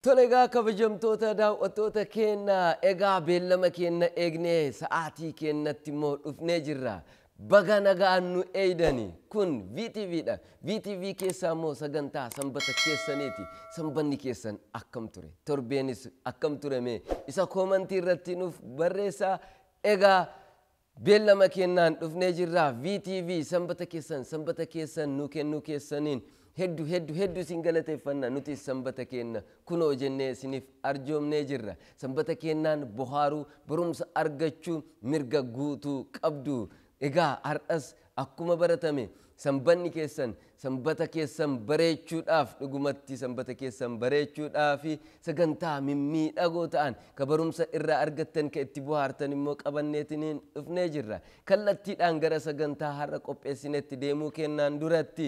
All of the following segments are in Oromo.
Tole egaa kabajamtoota daawwattoota keenya, egaa beellama keenya eegnee sa'aatii keenyatti immoo dhufnee jirra. Baga nagaan nu eeydani. Kun VTV dha. VTV keessaa immoo sagantaa sanbata keessaniiti. Sanbanni keessan akkam ture? Torbeenis akkam ture mee? Isa koomantii irratti nuuf barreessaa. Egaa beellama keenyaan dhufnee jirra. VTV sanbata keessan sanbata keessan nu kennuu keessaniin hedduu hedduu hedduu isin galateeffanna. Nuti sanbata keenya kunoo jennee isiniif arjoomnee jirra. Sanbata keenyaan bohaaruu, barumsa argachuu mirga guutuu qabdu. Egaa har'as akkuma baratame sanbanni keessan sanbata keessan bareechuudhaaf, dhugumatti sanbata keessan bareechuudhaaf sagantaa mimmiidhagoo ta'an ka barumsa irraa argattan, ka itti bohaartan immoo qabanneetiniin dhufnee jirra. Kallattiidhaan gara sagantaa har'a qopheessinetti deemuu kennaan duratti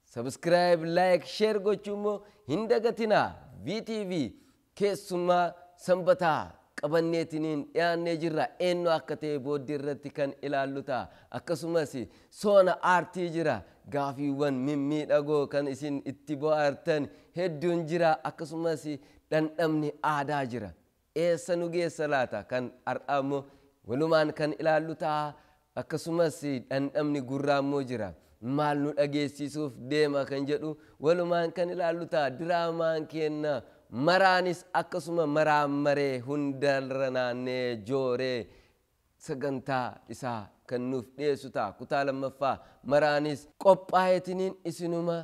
subscribe, like, share gochuu immoo hin dagatinaa. VTV keessummaa sanbataa qabanneetiniin dhiyaannee jirra. Eenyu akka ta'e booddee irratti kan ilaallu ta'a. Akkasumas soona aartii jira. Gaafiiwwan mimmiidhagoo kan isin itti bohaartan hedduun jira. Akkasumas dhandhamni aadaa jira. Eessa nu geessa laata kan har'aa immoo walumaan kan ilaallu ta'a. Akkasumas dhandhamni gurraa immoo jira. Maal nu dhageessisuuf deema kan jedhu walumaan kan ilaallu ta'a. Diraamaan keenya maraanis akkasuma maraan maree hundarra naannee jooree sagantaa isaa kan nuuf dhiyeessu ta'a. Kutaa lammaffaa maraanis qophaa'eetiniin isinuma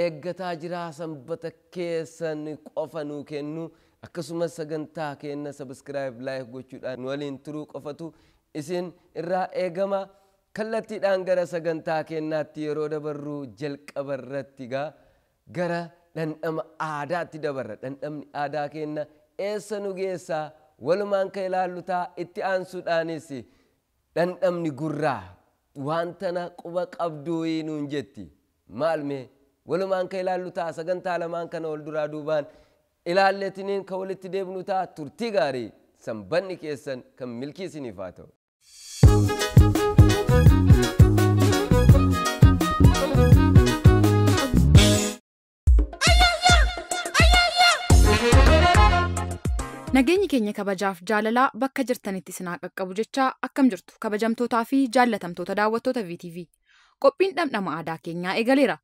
eeggataa jira. Sanbata keessan qofa nuu kennu, akkasumas sagantaa keenya subscribe, like gochuudhaan nu waliin turuu qofatu isin irraa eegama. Kallattiidhaan gara sagantaa keenyaatti yeroo dabarru, jalqaba irratti gara dhandhama aadaatti dabarra. Dhandhamni aadaa keenya eessa nu geessaa walumaan kan ilaallu ta'a. Itti aansuudhaanis dhandhamni gurraa wantana quba qabduu nuun jetti. Maal mee walumaan kan ilaallu ta'a. Sagantaa lamaan kana wal duraa duubaan ilaalleetiniin kan walitti deebinu ta'a. Turtii gaarii, sanbanni keessan kan milkii isiniif haa ta'u. Nageenyi keenya kabajaaf jaalalaa bakka jirtanitti isin haa qaqqabu jechaa, akkam jirtu kabajamtootaa fi jaallatamtoota daawwattoota VTV? Qophiin dhamdhama aadaa keenyaa eegaleera.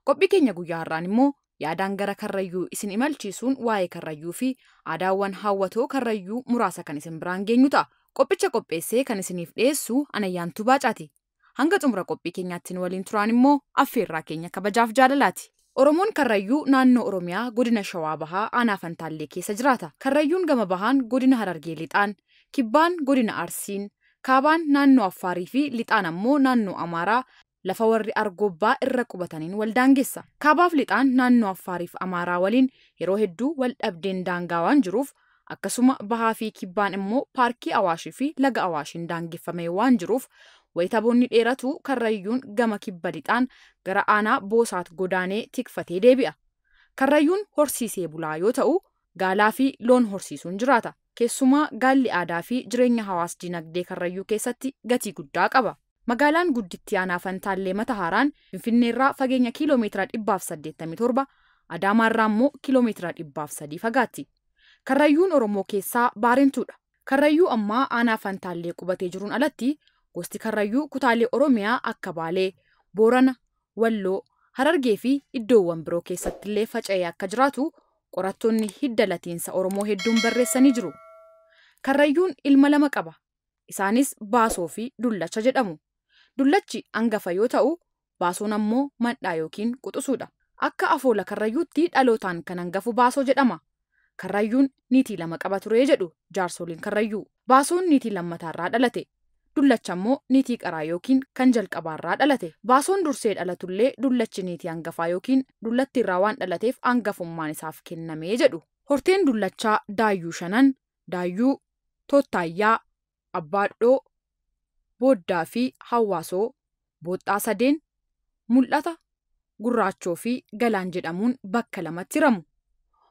Qophii keenya guyyaa har'aan immoo yaadaan gara Karrayyuu isin imalchiisuun waa'ee Karrayyuu fi aadaawwan hawwatoo Karrayyuu muraasa kan isin biraan geenyu ta'a. Qophicha qopheessee kan isiniif dhiyeessu Anayyaantuu Baacaati. Hanga xumura qophii keenyaatti nu waliin turaan immoo affeerraa keenya kabajaaf jaalalaati. Oromoon Karrayyuu naannoo Oromiyaa godina Shawaa Bahaa aanaa Fantaallee keessa jiraata. Karrayyuun gama bahaan godina Harargee Lixaan, kibbaan godina Arsiin, kaabaan naannoo Affaarii fi lixaan ammoo naannoo Amaaraa lafa warri Argobbaa irra qubataniin wal daangessa. Kaabaaf lixaan naannoo Affaarii fi Amaaraa waliin yeroo hedduu wal dhabdeen daangaa waan jiruuf, akkasuma bahaa fi kibbaan immoo paarkii Awaashii fi laga Awaashiin daangeffamee waan jiruuf, wayita boonni dheeratu Karrayyuun gama kibba lixaan gara aanaa Boosaat godaanee tikfatee deebi'a. Karrayyuun horsiisee bulaa yoo ta'u, gaalaa fi loon horsiisuun jiraata. Keessumaa gaalli aadaa fi jireenya hawaas dinagdee Karrayyuu keessatti gatii guddaa qaba. Magaalaan guddittii aanaa Fantaallee Matahaaraan Finfinneerraa fageenya kiiloomeetira 187, Adaamaarraa immoo kiiloomeetira 103 fagaatti. Karrayyuun Oromoo keessaa Baarentuudha. Karrayyuu ammaa aanaa Fantaallee qubatee jiruun alatti gosti Karrayyuu kutaalee Oromiyaa akka Baalee, Boorana, Walloo, Harargee fi iddoowwan biroo keessattillee faca'ee akka jiraatu qorattoonni hidda latiinsa Oromoo hedduun barreessanii jiru. Karrayyuun ilma lama qaba. Isaanis Baasoo fi Dullacha jedhamu. Dullachi hangafa yoo ta'u, Baasoon ammoo mandhaa yookiin quxisuudha. Akka afoola Karrayyuutti dhalootaan kan hangafu Baasoo jedhama. Karrayyuun niitii lama qaba ture jedhu jaarsoliin Karrayyuu. Baasoon niitii lammataarraa dhalate. Dullacha immoo niitii qaraa yookiin kan jalqabaarraa dhalate. Baasoon dursee dhalatullee Dullachi niitii hangafaa yookiin dullattiirraa waan dhalateef hangafummaan isaaf kennamee jedhu. Horteen Dullachaa Daayyuu Shanan, Daayyuu, Tottaayyaa, Abbaadhoo, Booddaa fi Hawaasoo, Booxxaa Sadeen, Mul'ata, Gurraachoo fi Galaan jedhamuun bakka lamatti hiramu.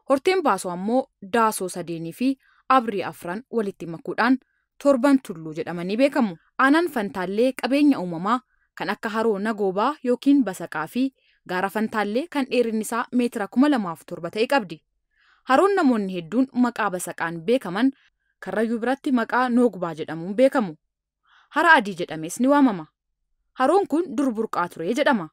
Horteen Baasoo ammoo Daasoo Sadeenii fi Abrii Afran walitti makuudhaan Torban Tulluu jedhamanii beekamu. Aanaan Fantaallee qabeenya uumamaa kan akka haroo Nagoobaa yookiin Basaqaa fi gaara Fantaallee kan dheerinni isaa meetira 2007 ta'e qabdi. Haroon namoonni hedduun maqaa Basaqaan beekaman Karrayyuu biratti maqaa Noogbaa jedhamuun beekamu. Hara Adii jedhamees ni waamama. Haroon kun dur burqaa ture jedhama.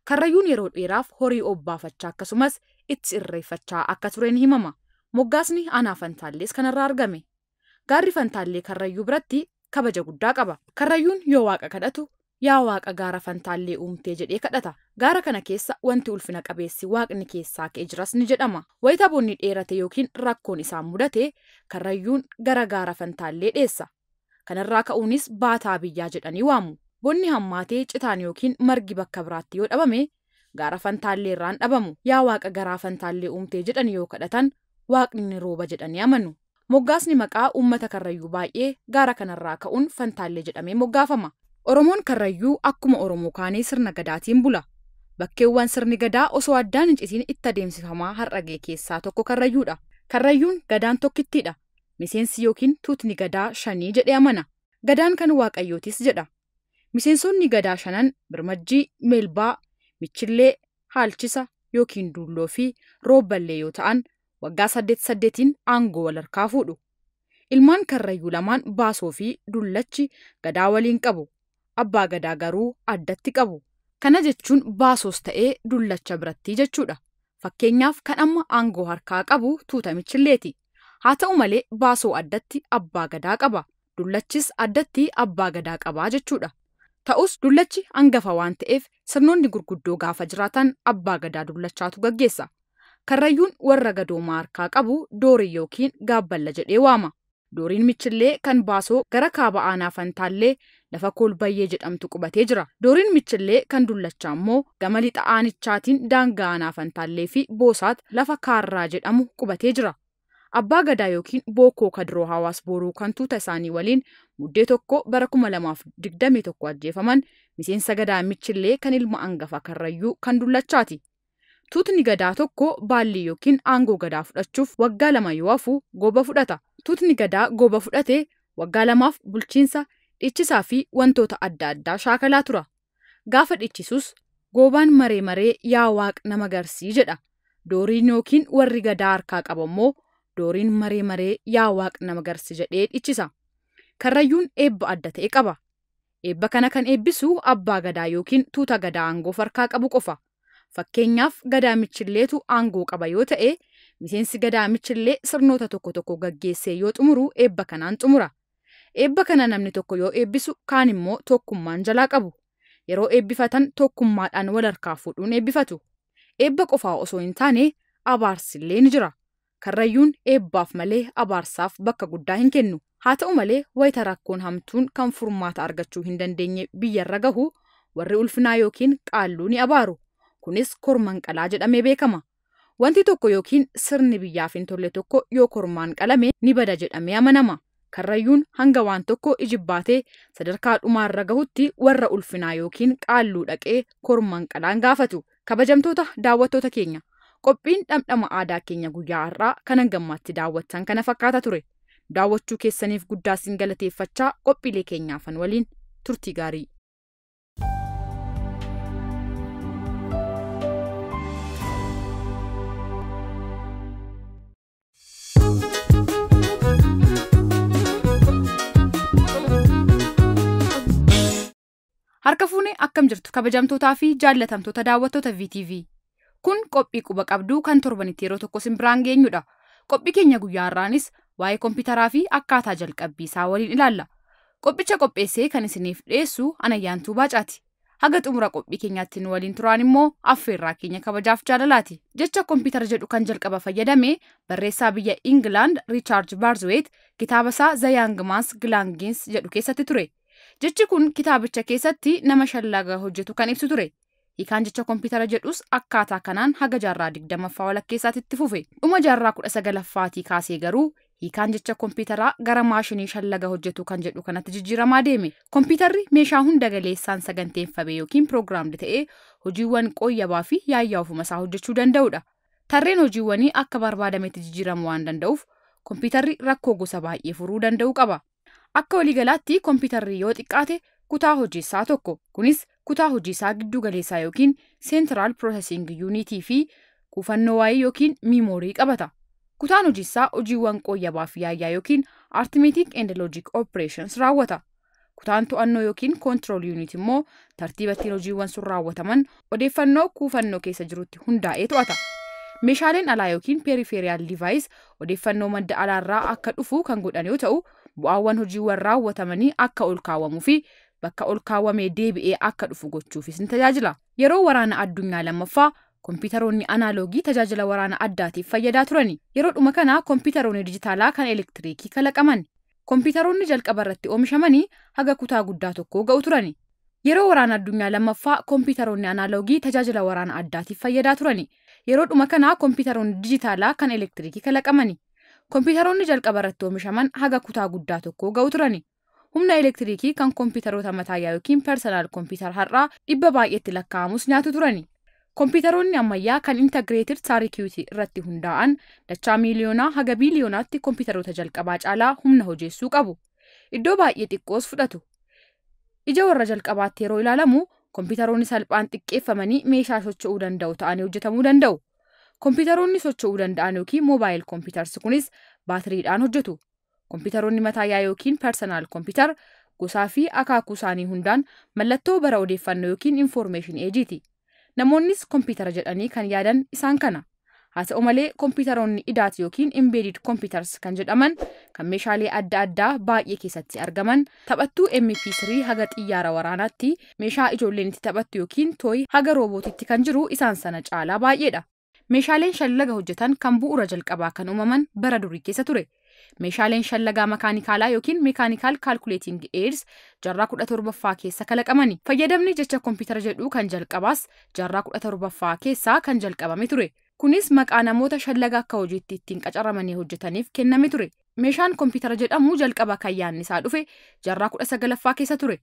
Karrayyuun yeroo dheeraaf horii obbaafachaa akkasumas itti irreeffachaa akka ture ni himama. Moggaasni aanaa Fantaallees kanarraa argame. Gaarri Fantaallee Karrayyuu biratti kabaja guddaa qaba. Karrayyuun yoo waaqa kadhatu, yaa waaqa gaara Fantaallee uumtee jedhee kadhata. Gaara kana keessa wanti ulfina qabeessi waaqni keessaa ka'e jiras ni jedhama. Wayita bonni dheerate yookiin rakkoon isaan mudate, Karrayyuun gara gaara Fantaallee dheessa. Kanarraa ka'uunis baataa biyyaa jedhanii waamu. Bonni hammaatee citaan yookiin margi bakka biraatti yoo dhabame, gaara Fantaallee irraan dhabamu. Yaa waaqa garaa Fantaallee uumtee jedhanii yoo kadhatan, waaqni ni rooba jedhanii amanu. Moggaasni maqaa uummata Karrayyuu baay'ee gaara kanarraa ka'uun Fantaallee jedhamee moggaafama. Oromoon Karrayyuu akkuma Oromoo kaanii sirna gadaatiin bula. Bakkeewwan sirni gadaa osoo addaan hin citiin itti adeemsifamaa har'a ga'e keessaa tokko Karrayyuudha. Karrayyuun gadaan tokkittiidha. Miseensi yookiin tuutni gadaa shanii jedhee amana. Gadaan kan waaqayyootis jedha. Miseensonni gadaa shanan Birmajjii, Meelbaa, Michillee, Haalchisa yookiin Dulloo fi Roobballee yoo ta'an waggaa 8-8 aangoo wal harkaa fuudhu. Ilmaan Karrayyuu lamaan Baasoo fi Dullachi gadaa waliin qabu. Abbaa gadaa garuu addatti qabu. Kana jechuun Baasoos ta'ee Dullacha biratti jechuudha. Fakkeenyaaf kan amma aangoo harkaa qabu tuuta Michilleeti. Haa ta'u malee Baasoo addatti abbaa gadaa qaba. Dullachis addatti abbaa gadaa qabaa jechuudha. Ta'us Dullachi hangafa waan ta'eef sirnoonni gurguddoo gaafa jiraatan abbaa gadaa Dullachaatu gaggeessa. Karrayyuun warra gadoomaa harkaa qabu Doorii yookiin Gaabballa jedhee waama. Dooriin Michillee kan Baasoo gara kaaba aanaa Fantaallee lafa Koolbayyee jedhamtu qubatee jira. Dooriin Michillee kan Dullachaa immoo gama lixa aanichaatiin daangaa aanaa Fantaallee fi Boosaat lafa Kaarraa jedhamu qubatee jira. Abbaa gadaa yookiin Bookoo Kadiroo Hawaas Booruu kan tuuta isaanii waliin Muddee 1 bara 2021 ajjeefaman miseensa gadaa Michillee kan ilma hangafa Karrayyuu kan Dullachaati. Tuutni gadaa tokko baallii yookiin aangoo gadaa fudhachuuf waggaa 2 yoo hafu gooba fudhata. Tuutni gadaa gooba fudhate waggaa 2f bulchiinsa, dhiichisaa fi wantoota adda addaa shaakalaa tura. Gaafa dhiichisus goobaan maree maree yaa waaq nama garsii jedha. Dooriin yookiin warri gadaa harkaa qabu immoo dooriin maree maree yaa waaq nama garsi jedhee dhiichisa. Karrayyuun eebba adda ta'e qaba. Eebba kana kan eebbisu abbaa gadaa yookiin tuuta gadaa aangoo harkaa qabu qofa. Fakkeenyaaf gadaa Michilleetu aangoo qaba yoo ta'e, miseensi gadaa Michillee sirnoota tokko tokko gaggeessee yoo xumuru eebba kanaan xumura. Eebba kana namni tokko yoo eebbisu kaan immoo tokkummaan jalaa qabu. Yeroo eebbifatan tokkummaadhaan wal harkaa fuudhuun eebbifatu. Eebba qofaa osoo hin taane abaarsillee ni jira. Karrayyuun eebbaaf malee abaarsaaf bakka guddaa hin kennu. Haa ta'u malee wayita rakkoon hamtuun kan furmaata argachuu hin dandeenye biyyarra gahu warri ulfinaa yookiin qaalluu ni abaaru. Kunis kormaan qalaa jedhamee beekama. Wanti tokko yookiin sirni biyyaaf hin tolle tokko yoo kormaan qalame ni bada jedhamee amanama. Karrayyuun hanga waan tokko ijibbaatee sadarkaa dhumaarra gahutti warra ulfinaa yookiin qaalluu dhaqee kormaan qalaan gaafatu. Kabajamtoota daawwattoota keenya, qophiin dhamdhama aadaa keenya guyyaa har'aa kan hangammaatti daawwattan kana fakkaata ture. Daawwachuu keessaniif guddaa sin galateeffachaa qophiilee keenyaafan waliin turtii gaarii. Harka fuunee akkam jirtu kabajamtootaa fi jaallatamtoota daawwattoota VTV. Kun qophii quba qabduu kan torbanitti yeroo tokko sin biraan geenyudha. Qophii keenya guyyaa har'aanis waa'ee kompiitaraa fi akkaataa jalqabbii isaa waliin ilaalla. Qophicha qopheessee kan isiniif dhiyeessu Anayyaantuu Baacaati. Haga xumura qophii keenyaatti nu waliin turaan immoo affeerraa keenya kabajaaf jaalalaati. Jecha kompiitara jedhu kan jalqaba fayyadame barreessaa biyya Ingilaand Riichaard Baarzuweet kitaaba isaa The Young Man's Glangins jedhu keessatti ture. Jechi kun kitaabicha keessatti nama shallaga hojjetu kan ibsu ture. Hiikaan jecha kompiitara jedhus akkaataa kanaan haga jaarraa 20ffaa walakkeessaatti itti fufe. Dhuma jaarraa 19ffaatii kaasee garuu hiikaan jecha kompiitaraa gara maashinii shallaga hojjetu kan jedhu kanatti jijjiiramaa deeme. Kompiitarri meeshaa hunda galeessaan saganteeffame yookiin piroogiraamdi ta'ee hojiiwwan qooyyabaa fi yaayyaa ofuma isaa hojjechuu danda'udha. Tarreen hojiiwwanii akka barbaadametti jijjiiramuu waan danda'uuf kompiitarri rakkoo gosa baay'ee furuu danda'u qaba. Akka waliigalaatti kompiitarri yoo xiqqaate kutaa hojii isaa tokko. Kunis kutaa hojii isaa giddu galeessaa yookiin Central Processing Unit fi kuufannoo waa'ee yookiin miimoorii qabata. Kutaan hojiisaa hojiiwwan qooyyabaa fi yaayyaa yookiin arithmetic and logic operations raawwata. Kutaan to'annoo yookiin control unit immoo tartiiba ittiin hojiiwwan sun raawwataman odeeffannoo kuufannoo keessa jirutti hundaa'ee to'ata. Meeshaaleen alaa yookiin peripheral device odeeffannoo madda alaarraa akka dhufu kan godhan yoo ta'u, bu'aawwan hojiiwwan raawwatamanii akka ol kaawwamuu fi bakka ol kaawwamee deebi'ee akka dhufu gochuufis ni tajaajila. Yeroo waraana addunyaa lammaffaa kompiitaroonni anaaloogii tajaajila waraana addaatiif fayyadaa turani. Yeroo dhuma kana kompiitaroonni dijitaalaa kan elektiriikii kalaqaman. Kompiitaroonni jalqaba irratti oomishamanii haga kutaa guddaa tokkoo ga'u turani. Yeroo waraana addunyaa lammaffaa kompiitaroonni anaaloogii tajaajila waraana addaatiif fayyadaa turani. Yeroo dhuma kana kompiitaroonni dijitaalaa kan elektiriikii kalaqamani. Kompiitaroonni jalqaba irratti oomishaman haga kutaa guddaa tokkoo ga'u turani. Humna elektiriikii kan kompiitaroota matayyaa yookiin personal computer har'aa dhibba baay'eetti lakkaa'amus nyaatu turani. Kompiitaroonni ammayyaa kan integrated circuit irratti hundaa'an dachaa miiliyoonaa haga biiliyoonaatti kompiitaroota jalqabaa caalaa humna hojeessuu qabu. Iddoo baay'ee xiqqoos fudhatu. Ija warra jalqabaatti yeroo ilaalamu kompiitaroonni salphaan xiqqeeffamanii meeshaa socho'uu danda'u ta'anii hojjetamuu danda'u. Kompiitaroonni socho'uu danda'an yookiin mobile computers kunis baatiriidhaan hojjetu. Kompiitaroonni matayyaa yookiin personal computer gosaa fi akaakuu isaanii hundaan mallattoo bara odeeffannoo yookiin information ageeti. Namoonnis kompiitara jedhanii kan yaadan isaan kana. Haa ta'u malee kompiitaroonni idaat yookiin embedded computers kan jedhaman kan meeshaalee adda addaa baay'ee keessatti argaman taphattuu MP3 haga xiyyaara waraanaatti meeshaa ijoolleen itti taphattu yookiin tooyi haga roobootitti kan jiru isaan sana caalaa baay'eedha. Meeshaaleen shallaga hojjetan kan bu'uura jalqabaa kan uumaman bara durii keessa ture. Meeshaaleen shallagaa makaanikaalaa yookiin mechanical calculating aids jaarraa 17ffaa keessa kalaqamani. Fayyadamni jecha kompiitara jedhu kan jalqabaas jaarraa 17ffaa keessaa kan jalqabame ture. Kunis maqaa namoota shallaga akka hojiitti ittiin qacaramanii hojjetaniif kenname ture. Meeshaan kompiitara jedhamu jalqaba kan yaadni isaa dhufe jaarraa 19ffaa keessa ture.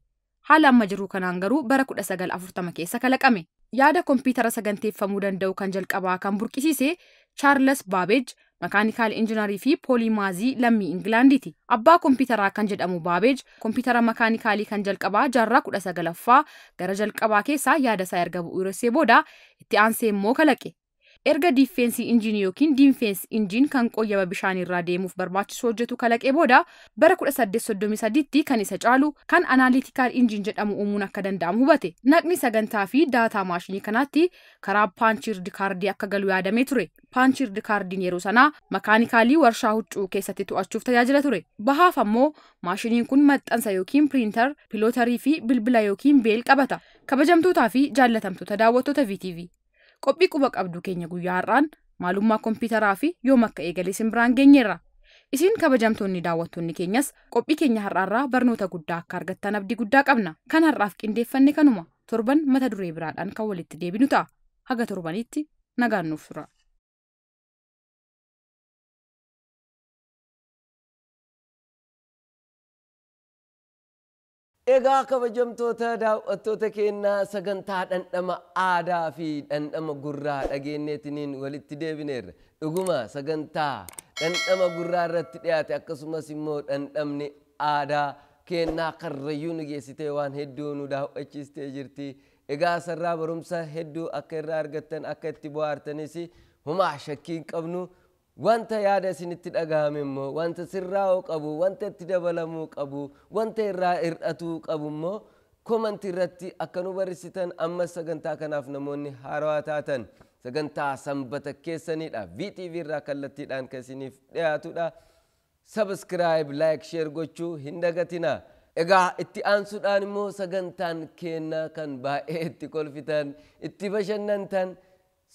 Haala amma jiru kanaan garuu bara 1940 keessa kalaqame. Yaada kompiitara saganteeffamuu danda'u kan jalqabaa kan burqisiise Charles Babbage mechanical injiinarii fi poolimaazii lammii Ingilaandiiti. Abbaa kompiitaraa kan jedhamu Babbage kompiitara makaanikaalii kan jalqabaa jaarraa 19ffaa gara jalqabaa keessaa yaada isaa erga bu'uuressee booda itti aansee immoo kalaqe. Erga diiffeensii injiinii yookiin diinfeensi injiin kan qooyyaba bishaanirraa deemuuf barbaachisu hojjetu kalaqee booda bara 1833tti kan isa caalu kan anaaliitikaal injiin jedhamu uumuun akka danda'amu hubate. Naqni sagantaa fi daataa maashinii kanaatti karaa paancird kaardii akka galu yaadamee ture. Paancird kaardiin yeroo sanaa makaanikaalii warshaa huccuu keessatti to'achuuf tajaajila ture. Bahaaf ammoo maashiniin kun maxxansa yookiin piriintar, pilootarii fi bilbila yookiin beel qabata. Kabajamtootaa fi jaallatamtoota daawwattoota VTV. Qophii quba qabdu keenya guyyaa har'aan maalummaa kompiitaraa fi yoom akka eegale isin biraan geenyeerra. Isin kabajamtoonni daawwattoonni keenyas qophii keenya har'aarraa barnoota guddaa akka argattan abdii guddaa qabna. Kan har'aaf qindeeffanne kanuma torban mata duree biraadhaan kan walitti deebinu ta'a. Haga torbanitti nagaan nuuf tura. Egaa kabajamtoota daawwattoota keenyaa sagantaa dhandhama aadaa fi dhandhama gurraa dhageenyeetiniin walitti deebineerra. Dhuguma sagantaa dhandhama gurraa irratti dhiyaate akkasumas immoo dhandhamni aadaa keenyaa karrayyuu nu geessitee waan hedduu nu daawwachiistee jirti. Egaa sarraa barumsa hedduu akka irraa argattan akka itti bohaartanis homaa shakkii hin qabnu. Wanta yaada isinitti dhagahame immoo wanta sirraa'uu qabu, wanta itti dabalamuu qabu, wanta irraa hir'atuu qabu immoo komantii irratti akka nu barreessitan ammas sagantaa kanaaf namoonni haarawaa taatan sagantaa sanbata keessanidha. VTV irraa kallattiidhaan kan isiniif dhiyaatudha. Subscribe, like, share gochuu hin dagatina. Egaa itti aansuudhaan immoo sagantaan keenya kan baay'ee itti kolfitan, itti bashannantan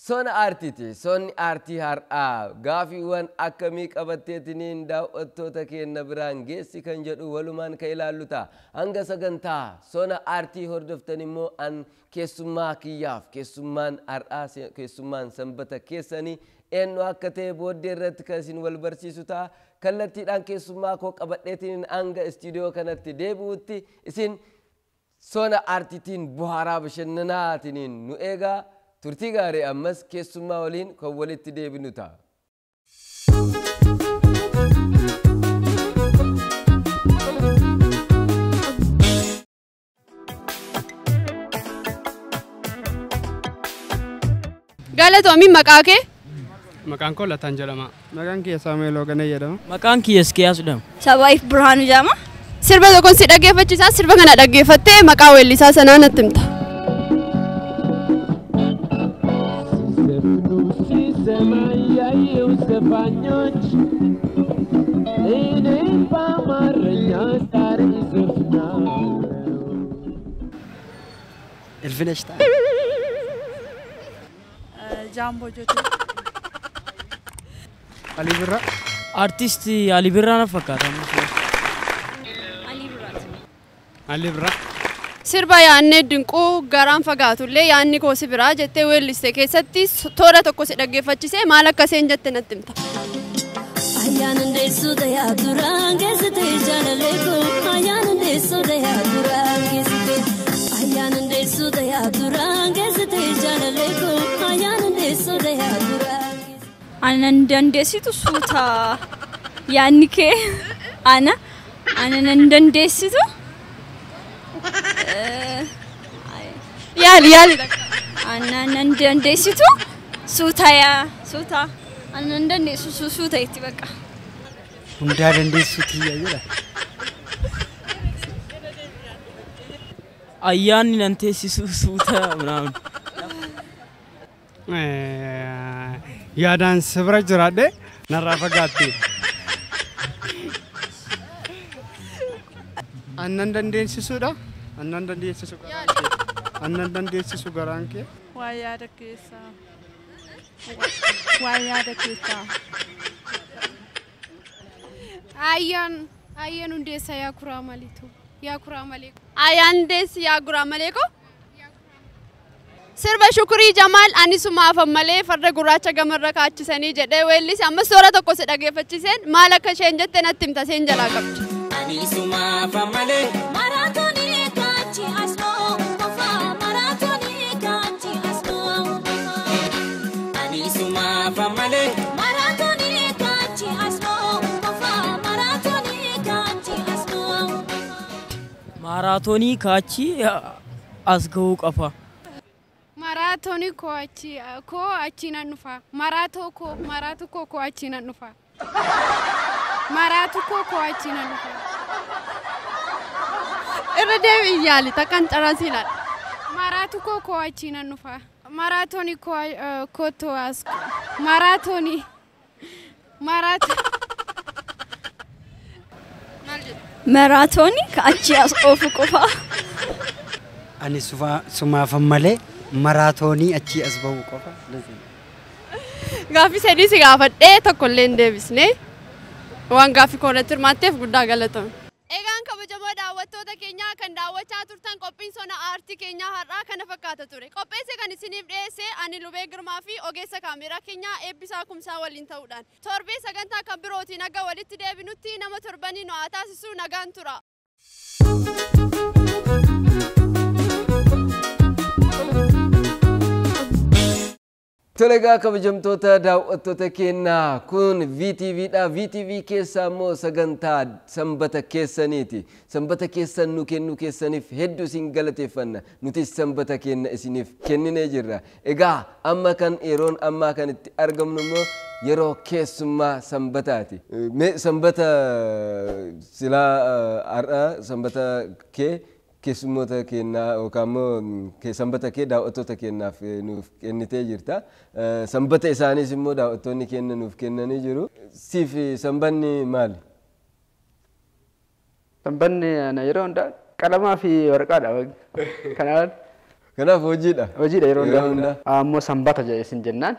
Sona aartiiti. Sonni aartii har'aa gaafiiwwan akkamii qabatteetiniin daawwattoota keenya biraan geessi kan jedhu walumaan kan ilaallu ta'a. Hanga sagantaa sona aartii hordoftan immoo an keessummaa kiyyaaf keessummaan har'aa keessummaan sanbata keessanii eenyu akka ta'e booddee irratti kan isin wal barsiisu ta'a. Kallattiidhaan keessummaa koo qabadheetiniin hanga istiidiyoo kanatti deebi'utti isin sona aartiitiin bohaaraa bashannanaatiniin nu eegaa. Turtii gaarii ammas keessummaa waliin kan walitti deebinu ta'a. Galatoomi maqaa kee? Maqaan koo Lataan jedhama. Maqaan kiyya Saamu'eel Hoogganee jedhama. Maqaan kiyya Iskiyaas jedhama. Sabaayif Birhaanuu jedhama. Sirba tokkoon si dhaggeeffachiisaa, sirba kana dhaggeeffattee maqaa weellisaa sanaa natti himta. Ilfinesh ta'a. Jaamboo jechuudha. Alii Birraa. Artiist Alii Birraa na fakkaata. Alii Birraati. Alii Birraa. Sirba yaadnee dinquu garaan fagaatullee yaadni koo si biraa jettee weelliste keessatti toora tokko si dhaggeeffachisee maal akka isheen jette natti himta. Ayyaana hundeessuu dayaa duraan geessite jaalallee koo ayyaana hundeessuu dayaa duraan geessite ayyaana hundeessuu dayaa duraan geessite jaalallee koo ayyaana hundeessuu dayaa duraan geessite. Anan dandeessitu suuta yaadni kee ana anan dandeessitu. Yaali yaali. Anan dandeessitu suuta yaa suuta anan dandeessu suuta itti bakka. Hundaa dandeessu tiyya jedha. Ayyaanni nan teessisu suuta ምናምን. Yaadaan si bira jiraadhe narraa fagaatti. Annan dandeessisuudha. Annan dandeessisu garaan kee. Annan dandeessisu garaan kee. Waa yaada keessaa. Waa yaada keessaa. Ayyaan ayyaan hundeessa yaa kuraa maleetu yaa kuraa malee. Ayyaan hundeessi yaa guraa malee koo. Sirba Shukurii Jamaal ani sumaafan malee farda gurraacha gamarra kaachisanii jedhee weellise ammas toora tokko si dhaggeeffachiseen maal akka isheen jette natti himta seen jalaa qabdi. Ani sumaafan malee. Maraatoonii kaachii as ba'u qofaa maraatoonii kaachii as ba'u qofaa. Ani sumaafan malee. Maraatoonii kaachii as ba'u qofaa maraatoonii kaachii as ba'u qofaa. Maaraatoonii kaachii as ga'uu qofa. Maraatoonii koo achi koo achi nan dhufa. Maraatoo koo maraatu koo koo achi nan dhufa. Maraatu koo koo achi nan dhufa. Irra deebi'i yaali takkaan carraa ilaala. Maraatu koo koo achi nan dhufa. Maraatoonii koo koottoo as maraatoonii maraatu. Maraatoonii kaachii as oofu qofa. Ani sumaafan malee maraatoonii achii as ba'u qofa. Gaaffii sadii si gaafadhee tokkollee hin deebisne waan gaaffii koo irratti hirmaatteef guddaa galatoomi. Egaan kabajamoo daawwattoota keenyaa kan daawwachaa turtan qophiin sona aartii keenyaa har'aa kana fakkaata ture. Qopheesse kan isiniif dhiyeesse ani Lubee Girmaa fi ogeessa kaameeraa keenyaa Eebbisaa Kumsaa waliin ta'uudhaan. Torbee sagantaa kan birootiin akka walitti deebinutti nama torbanii nu haa taasisu nagaan tura. Tole egaa kabajamtoota daawwattoota keenyaa kun VTV dha. VTV keessaa immoo sagantaa sanbata keessaniiti. Sanbata keessan nu kennuu keessaniif hedduu isin galateeffanna. Nutis sanbata keenya isiniif kenninee jirra. Egaa amma kan yeroon ammaa kan itti argamnu immoo yeroo keessummaa sanbataati. Mee sanbata silaa har'a sanbata kee keessummoota keenyaa yookaan immoo sanbata kee daawwattoota keenyaaf nuuf kennitee jirta. Sanbata isaaniis immoo daawwattoonni keenya nuuf kennanii jiru. Siif sanbanni maali? Sanbanni ana yeroo hundaa qalamaa fi waraqaadha. Kanaaf Kanaaf hojiidha. Hojiidha yeroo Yeroo hundaa. hundaa. Ammoo sanbata jedhe isin jennaan.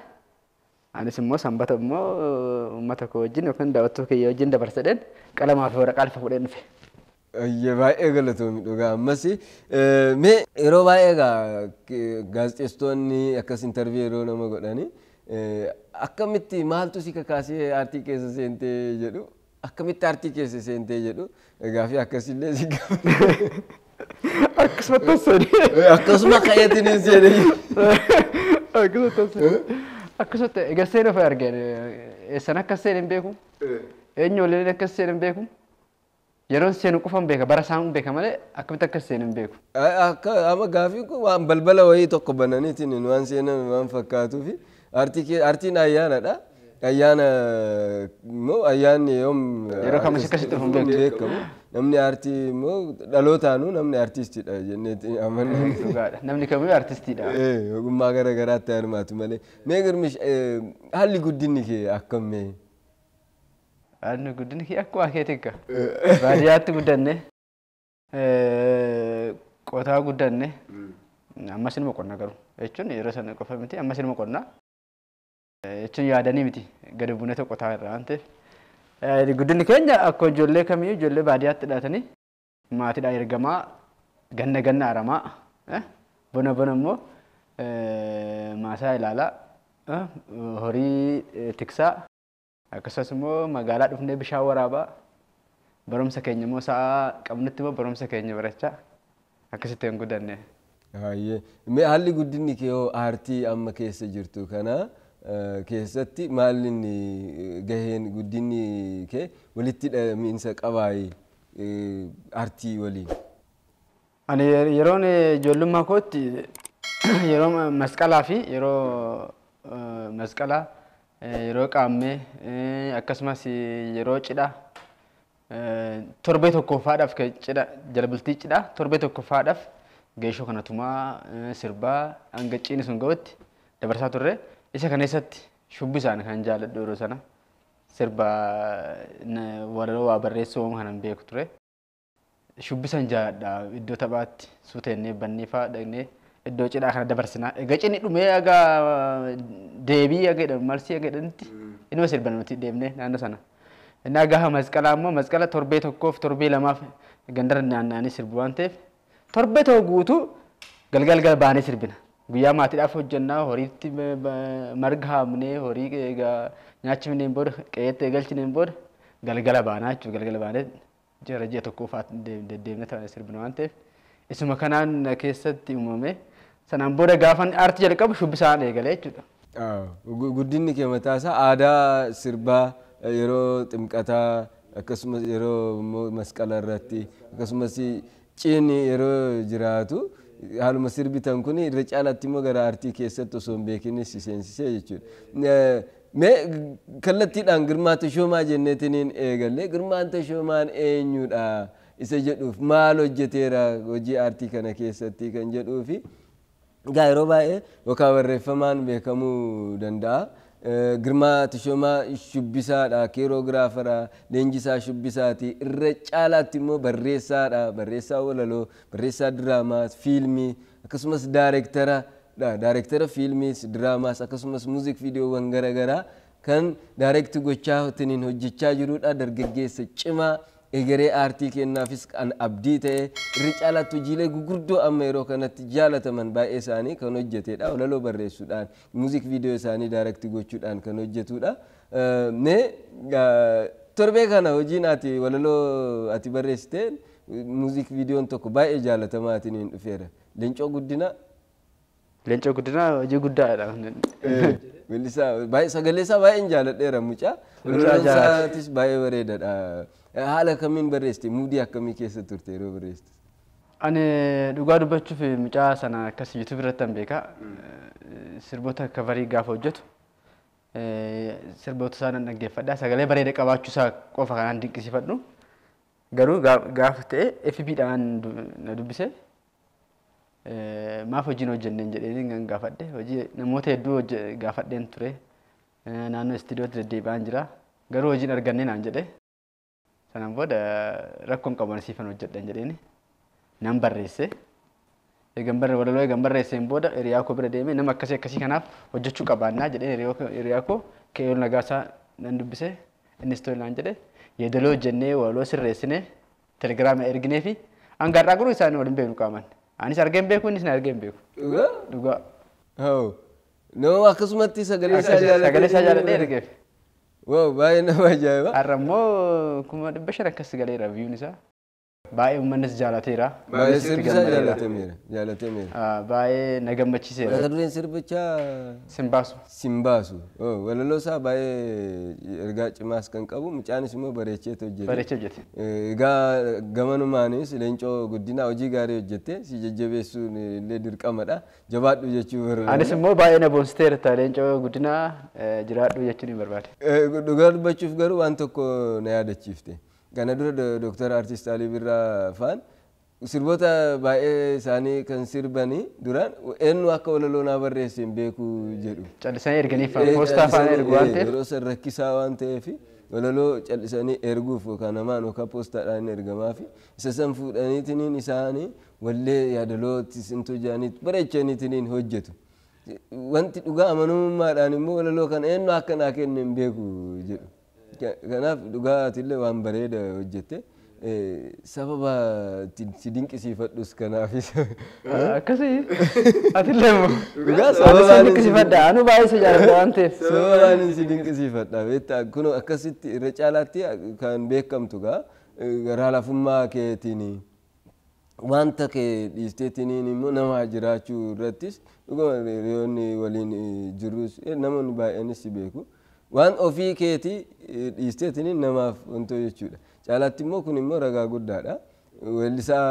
Anis immoo sanbata immoo uummata koo wajjin yookaan daawwattoota kiyya wajjin dabarsadheen qalamaa fi waraqaa lafa fuudheen dhufe. Ayye baay'ee galatoomi dhugaa ammas mee yeroo baay'ee egaa gaazexeessitoonni akkas intarviyuu yeroo nama godhani akkamitti maaltu si kakaasee aartii keessa seentee jedhu akkamitti aartii keessa seentee jedhu gaaffii akkasillee si gaafatu. Akkasuma tossani. Akkasuma ka'eetiin hin seene. Akkasuma tossani. Akkasumatti egaa seenuu fa'a argeen eessan akka seen hin beeku. Eenyu waliin akka seen hin beeku. Yeroon seenu qofan beeka bara isaan beeka malee akkamitti akka seenu hin beeku. Akka amma gaaffiin kun waan balbala wayii tokko bananiitiin waan seenan waan fakkaatuu fi aartiin ayyaanadha. Ayyaana immoo ayyaanni yoom Yeroo kamis akkasitti dhufu hin beekamu. Namni aartii immoo dhalootaanuu namni aartistiidha jenneeti amanna. Dhugaadha. Namni kamiyyuu aartistiidha. Ogummaa gara garaatti hirmaatu malee. Mee Girmish, haalli guddinni kee akkam mee? Haalli guddinni kee akkuma keetii egaa. Baadiyyaatti guddanne, qotaa guddanne, ammas inuma qonna garuu jechuun yeroo sana qofa miti, ammas inuma qonna. Jechuun yaadanii miti, gadi buunee qotaa irraa waan ta'eef. Guddinni keenya akka ijoollee kamiyyuu ijoollee baadiyyaatti dhalatanii maatiidhaan ergamaa, ganna ganna aramaa, bona bona immoo maasaa ilaalaa, horii tiksaa, akkasumas immoo magaalaa dhufnee bishaan waraabaa, barumsa keenya immoo sa'a qabnutti immoo barumsa keenya barachaa akkasitti hin guddanne. Mee haalli guddinni kee hoo aartii amma keessa jirtu kana keessatti maal inni gaheen guddinni kee walitti hidhamiinsa qabaayi aartii waliin? Ani yeroon ijoollummaa kootti yeroo masqalaa fi yeroo masqalaa, yeroo qaammee, akkasumas yeroo cidhaa, torbee tokkoffaadhaaf cidha jala bultii cidhaa torbee tokkoffaadhaaf geeshoo kana tumaa sirbaa hanga ciini sun ga'utti dabarsaa turre. Isa kana keessatti shubbisaan kan jaalladhu yeroo sana sirba walaloo waa barreessuu kanan beeku ture. Shubbisan jaalladha, iddoo taphaatti suuteennee bannee fa'aa dhaqnee iddoo cidhaa kana dabarsinaa. Egaa cinni dhumee egaa deebii egaa jedhamu marsii egaa jedhamutti inuma sirban nuti deemnee naannoo sana. Innaa gaafa masqalaa immoo masqala torbee tokkoof torbee lamaaf gandara naanna'anii sirbu waan ta'eef torbee tokko guutuu galgal galgal baanee sirbina. Guyyaa maatiidhaaf hojjennaa, horiitti marga haamnee, horii egaa nyaachifneen booda qe'eetti galchineen booda galgala baanaa jechuudha. Galgala baanee jara ji'a tokkoo fa'aa deddeemnee sirbina waan ta'eef isuma kanaan keessatti uumame. Sanaan booda gaafa aartii jalqabu shubbisaan eegalee jechuudha. Guddinni kee mataa isaa aadaa sirbaa yeroo ximqataa, akkasumas yeroo masqala irratti, akkasumas ciinni yeroo jiraatu haaluma sirbitan kun irra caalaatti immoo gara aartii keessatti osoo hin beekinis si seensisee jechuudha. Mee kallattiidhaan Girmaa Tashoomaa jenneetiniin eegalle, Girmaan Tashoomaan eenyudha isa jedhuuf, maal hojjeteera hojii aartii kana keessatti kan jedhuufi egaa yeroo baay'ee yookaan barreeffamaan beekamuu danda'a. Girmaa Tashoomaa shubbisaadha, keeroogiraafaraa, leenjisaa shubbisaati. Irra caalaatti immoo barreessaadha, barreessaa walaloo, barreessaa diraamaa, fiilmii, akkasumas daayirektara, daayirektara fiilmiis, diraamaas, akkasumas muuziq viidiyoowwan garaagaraa kan daayirekti gochaa ittiin hojjechaa jirudha. Dargaggeessa cimaa egeree aartii kennaafis kan abdii ta'e, irra caalaatti hojiilee gurguddoo amma yeroo kanatti jaalataman baay'ee isaanii kan hojjetedha. Walaloo barreessuudhaan, muuziq viidiyoo isaanii daayirekti gochuudhaan kan hojjetudha. Mee torbee kana hojiin ati walaloo ati barreessite muuziq viidiyoon tokko baay'ee jaalatamaa atiin dhufeera. Leencoo Guddinaa. Leencoo Guddinaa hojii guddaadha. Weellisaa baay'ee sagalee isaa baay'een jaalladheera mucaa. Walaloon isaatis baay'ee bareedaadha. Haala kamiin barreessite? Muudii akkamii keessa turte yeroo barreessite? Ani dhugaa dubbachuuf mucaa sana akkas YouTube irratti an beeka. Sirboota kafarii gaafa hojjetu sirboota isaa nan dhaggeeffadha. Sagalee bareeda qabaachuu isaa qofa kanaan dinqisiifadhu. Garuu gaafa ta'e FB dhaan na dubbise. Maaf hojiin hojjenneen jedhee nan gaafadhe. Hojii namoota hedduu gaafadheen ture. Naannoo istiidiyootti deddeebi'aan jira. Garuu hojiin arganne naan jedhe. Sanaan booda rakkoon qabu ani siifan hojjedhan jedheeni nan barreesse. Eegan barre walaloo eegan barreesseen booda hiriyaa koo bira deemee nama akkasii akkasii kanaaf hojjechuu qabaannaa jedheen hiriyaa koo Keeyool Nagaasaa nan dubbise. Innis tole naan jedhe. Yeedaloo hojjennee walaloo sirreessinee telegiraama erginee fi hanga har'aa garuu isaan waliin beeknu qaaman. Anis argee hin beeku, innis na argee hin beeku. Dhugaa? Dhugaa. Nama akkasumatti sagalee isaa jaallatee Sagalee isaa jaallatee ergeef. Wow, baay'ee nama ajaa'iba. Har'a immoo 500,000 akkas galeera viyuun isaa. Baay'ee uummannis jaalateera. Baay'ee sirbisaa jaalateera. Jaalateera. Baay'ee na gammachiiseera. Mata dureen sirbichaa Simbaasu. Simbaasu. Walaloo isaa baay'ee ergaa cimaas kan qabu, mucaanis immoo bareecheetu hojjete. Bareechee hojjete. Egaa gamanumaanis Leencoo Guddinaa hojii gaarii hojjette, si jajjabeessuun illee dirqamadha. Jabaadhu jechuu barbaada. Anis immoo baay'ee na boonsiteerta, Leencoo Guddinaa, jiraadhu jechuun hin barbaade. Dhugaa dubbachuuf garuu waan tokko na yaadachiifte. Kana dura Dooktar Artist Alii Birraa faan sirboota baay'ee isaanii kan sirbanii duraan eenyu akka walaloo naa barreesse hin beeku jedhu. Callisanii erganiif poostaa faana ergu waan ta'eef. Yeroo san rakkisaa waan ta'eef walaloo callisanii erguuf yookaan namaan yookaan poostaadhaan ergamaa fi isa san fuudhaniitiniin isaanii wallee yaadaloo sintuu jedhanii bareechaniitiniin hojjetu. Wanti dhugaa amanamummaadhaan immoo walaloo kana eenyu akka naa kenne hin beeku jedhu. Kanaaf dhugaatillee waan bareeda hojjette. Sababa si dinqisiifadhus kanaafis. Akkasii atillee immoo. Dhugaa Sababa si dinqisiifadha, anuu baay'ee si jaalladha waan ta'eef. Sababaan si dinqisiifadha beektaa, kun akkasitti irra caalaatti kan beekamtu gaa garaa lafummaa keetiin wanta kee dhiisteetiniin immoo nama jiraachuu irrattis dhuguma hiriyoonni waliin jirrus namoonni baay'eenis si beeku. Waan ofii keetii dhiisteetiniin namaaf wantoo jechuudha. Caalaatti immoo kun immoo ragaa guddaadha. Weellisaa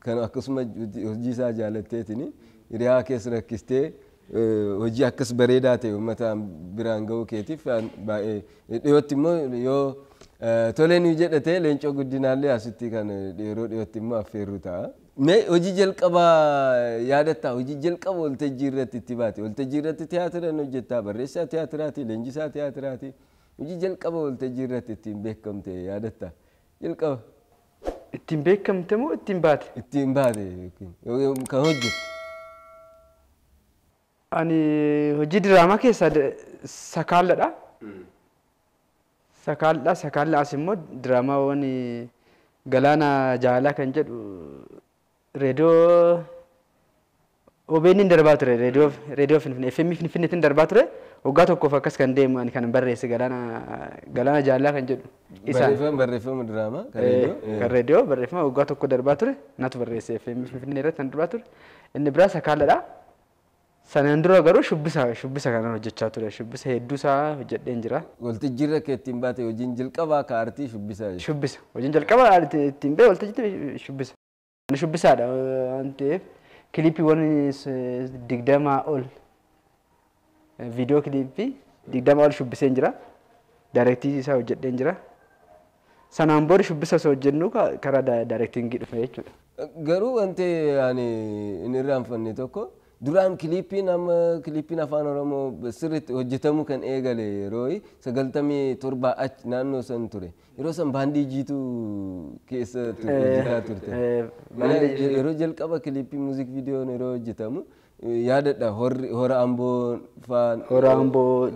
kan akkasuma hojii isaa jaalatteetiniin hiriyaa keessa rakkistee hojii akkas bareedaa ta'e uummata biraan ga'uu keetiif baay'ee dhiyootti immoo yoo tolee nu jedhate Leencoo Guddinaallee asitti kan yeroo dhiyootti immoo affeerru ta'a. Mee hojii jalqabaa yaadattaa? Hojii jalqaba waltajjii irratti itti baate, waltajjii irratti tiyaatira ni hojjettaa, barreessaa tiyaatiraati, leenjisaa tiyaatiraati. Hojii jalqaba waltajjii irratti ittiin beekamte yaadattaa? Jalqaba. Ittiin beekamte moo ittiin baate? Ittiin baate kan hojjette. Ani hojii diraamaa keessaa sakaalladha. Sakaalladha, sakaalla as immoo diraamaawwan Galaana Jaalaa kan jedhu reediyoo OBN darbaa ture, reediyoo Finfinnee, FM Finfinneetiin darbaa ture. Waggaa tokkoof akkas kan deemu ani kan barreesse Galaana Jaalaa kan jedhu. Barreeffama diraamaa kan reediyoo? Kan reediyoo barreeffama waggaa tokko darbaa ture, natu barreesse, FM Finfinnee irratti kan darbaa ture. Inni biraa sakaalladha. Sanaan dura garuu shubbisa kanan hojjechaa ture. Shubbisa hedduu isaa hojjedheen jira. Waltajjii irra kan ittiin baate hojiin jalqabaa ka aartii shubbisaa jechuudha. Shubbisa. Hojiin jalqabaa ittiin ba'e waltajjiitti shubbisa. Ani shubbisaadha waan ta'eef kiliippiiwwan 20 ol, viidiyoo kiliippii 20 ol shubbiseen jira. Daayirektii isaa hojjedheen jira. Sanaan booda shubbisa osoo hojjennu karaa daayirektiingii dhufe jechuudha. Garuu wanti ani hin irraanfanne tokko, duraan kiliippiin amma kiliippiin afaan Oromoo sirriitti hojjetamuu kan eegale yeroo 97 achi naannoo san ture. Yeroo san baandii Jiituu keessa hojjetaa turte. Yeroo jalqaba kiliippii muuziq viidiyoon yeroo hojjetamu yaadadha, hora Amboo faan. Hora Amboo,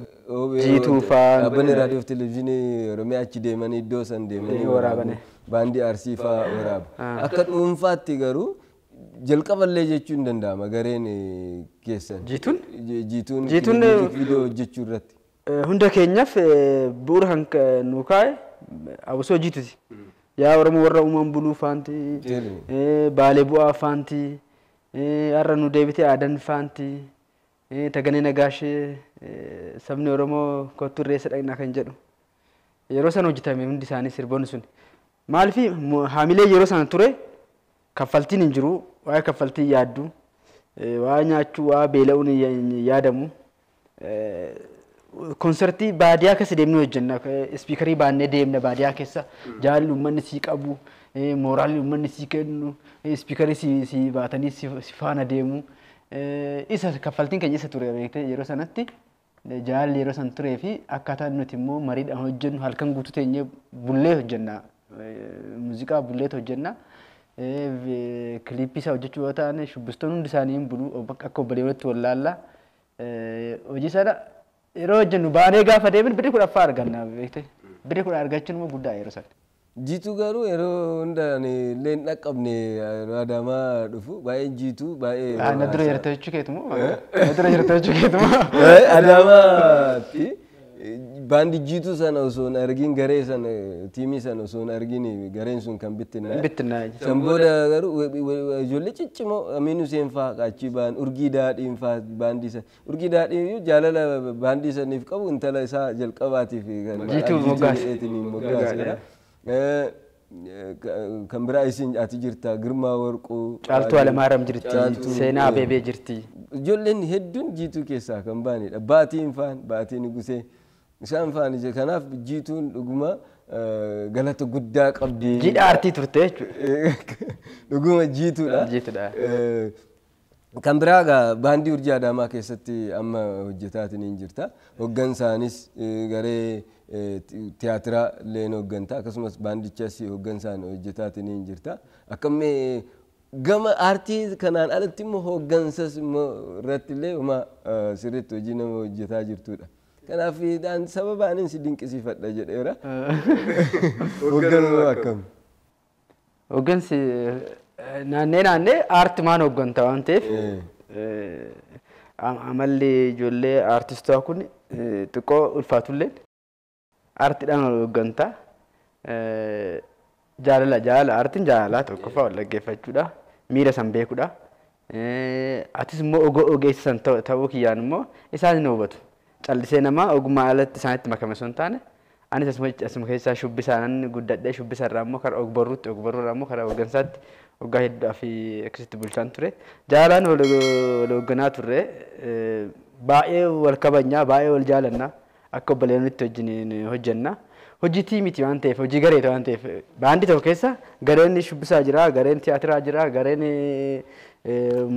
Jiituu faan. Dhaabbanni raadiyoo fi televezyiinii Oromiyaa achi deemanii iddoo san deemanii waraabane. Baandii Arsii faa waraaba. Akka dhuunfaatti garuu jalqaballee jechuun danda'ama gareen keessan. Jiituun? Jiituun Jiituun viidiyoo hojjechuu irratti. Hunda keenyaaf bu'uura kan nu kaa'e abusoo Jiituti. Yaa Oromoo warra uumaan buluu faanti, Baalee bu'aa faanti, har'a nu deebitee aadan faanti, Taganee Nagaashee, sabni Oromoo kottu irreessa dhaqnaa kan jedhu. Yeroo sana hojjetame hundi isaanii sirboonni sun. Maaliif haamilee yeroo sana ture kaffaltiin hin jiru, waa'ee kaffaltii yaaddu, waa nyaachuu, waa beela'uun hin yaadamu. Konsertii baadiyyaa keessa deemnee hojjenna. Ispiikarii baannee deemna baadiyyaa keessa. Jaalli uummanni sii qabu, mooraalli uummanni sii kennu, ispiikarii si baatanii si faana deemu. Isa kaffaltiin keenya isa ture beektee yeroo sanatti jaalli yeroo san turee fi akkaataan nuti immoo mariidhaan hojjennu, halkan guutuu teenyee bullee hojjenna. Muuziqaa bulleetu hojjenna. Kiliippii isaa hojjechuu yoo ta'an shubbistoonni hundi isaanii hin bulu, akka obboleewwanitti wallaalla. Hojii sana yeroo hojjennu baanee gaafa deemnu birrii 10ffaa arganna beektee. Birrii 10 argachuun immoo guddaa yeroo sana. Jiituu garuu yeroo hunda ani illee hin dhaqqabne, yeroo Adaamaa dhufu baay'een Jiituu baay'ee. Na dura jirta jechuu keetu moo? Na dura jirta jechuu keetu moo? Adaamaatti Baandii Jiituu sana osoo hin argin, garee sana, tiimii sana osoo hin argin, gareen sun kan bittinnaa'e. Bittinnaa'e. San booda garuu ijoollee ciccimoo Amiin Huseen fa'aa achii ba'an, Urgii Daadhiin fa'aa baandii sana. Urgii Daadhiin jaalala baandii saniif qabu intala isaa jalqabaatiif kan Jiituu moggaase. Jedheetiin moggaasedha. Kan biraa isin ati jirta, Girmaa Warquu. Caaltuu Alamaaram jirti. Caaltuu, Seenaa Abeebee jirti. Ijoolleen hedduun Jiituu keessaa kan baanidha. Baatiin faan, Baatiin Nugusee isaan faan. Kanaaf Jiituun dhuguma galata guddaa qabdi. Jiidha aartii turte jechuudha. Dhuguma Jiituudha. Jiituudha. Kan biraa egaa baandii Urjii Adaamaa keessatti amma hojjetaatiin hin jirta. Hoggansaanis garee tiyaatiraa illee hogganta, akkasumas baandichas hoggansaan hojjetaatiin hin jirta. Akkammee gama aartii kanaan alatti immoo hoggansas immoo irratti illee homaa sirriitti hojii nama hojjetaa jirtudha. Kanaaf sababa anin si dinqisiifadha jedheera. Hogganuu akkam? Hoggansi naannee naannee aartimaan hogganta waan ta'eef, amalli ijoollee aartistoota kun xiqqoo ulfaatullee aartiidhaan hogganta. Jaalala, jaalala, aartiin jaalala tokkoffaa wal dhaggeeffachuudha. Miira san beekuudha. Atis immoo ogeessa san ta'uu kiyyaan immoo isaan ni hubatu. Callisee nama ogummaa alatti isaanitti makame osoo hin taane, anis asuma keessaa shubbisaan guddadhee, shubbisa irraa immoo karaa ogbarruutti, ogbarruu irraa immoo karaa hooggansaatti waggaa hedduudhaa fi akkasitti bulchaan ture. Jaalalaan wal hoogganaa turre, baay'ee wal kabajnaa, baay'ee wal jaalannaa, akka obboleeyyiinitti wajjin hojjenna. Hojii tiimiiti waan ta'eef, hojii gareeti waan ta'eef, baandii tokko keessa gareen shubbisaa jira, gareen tiyaatiraa jira, gareen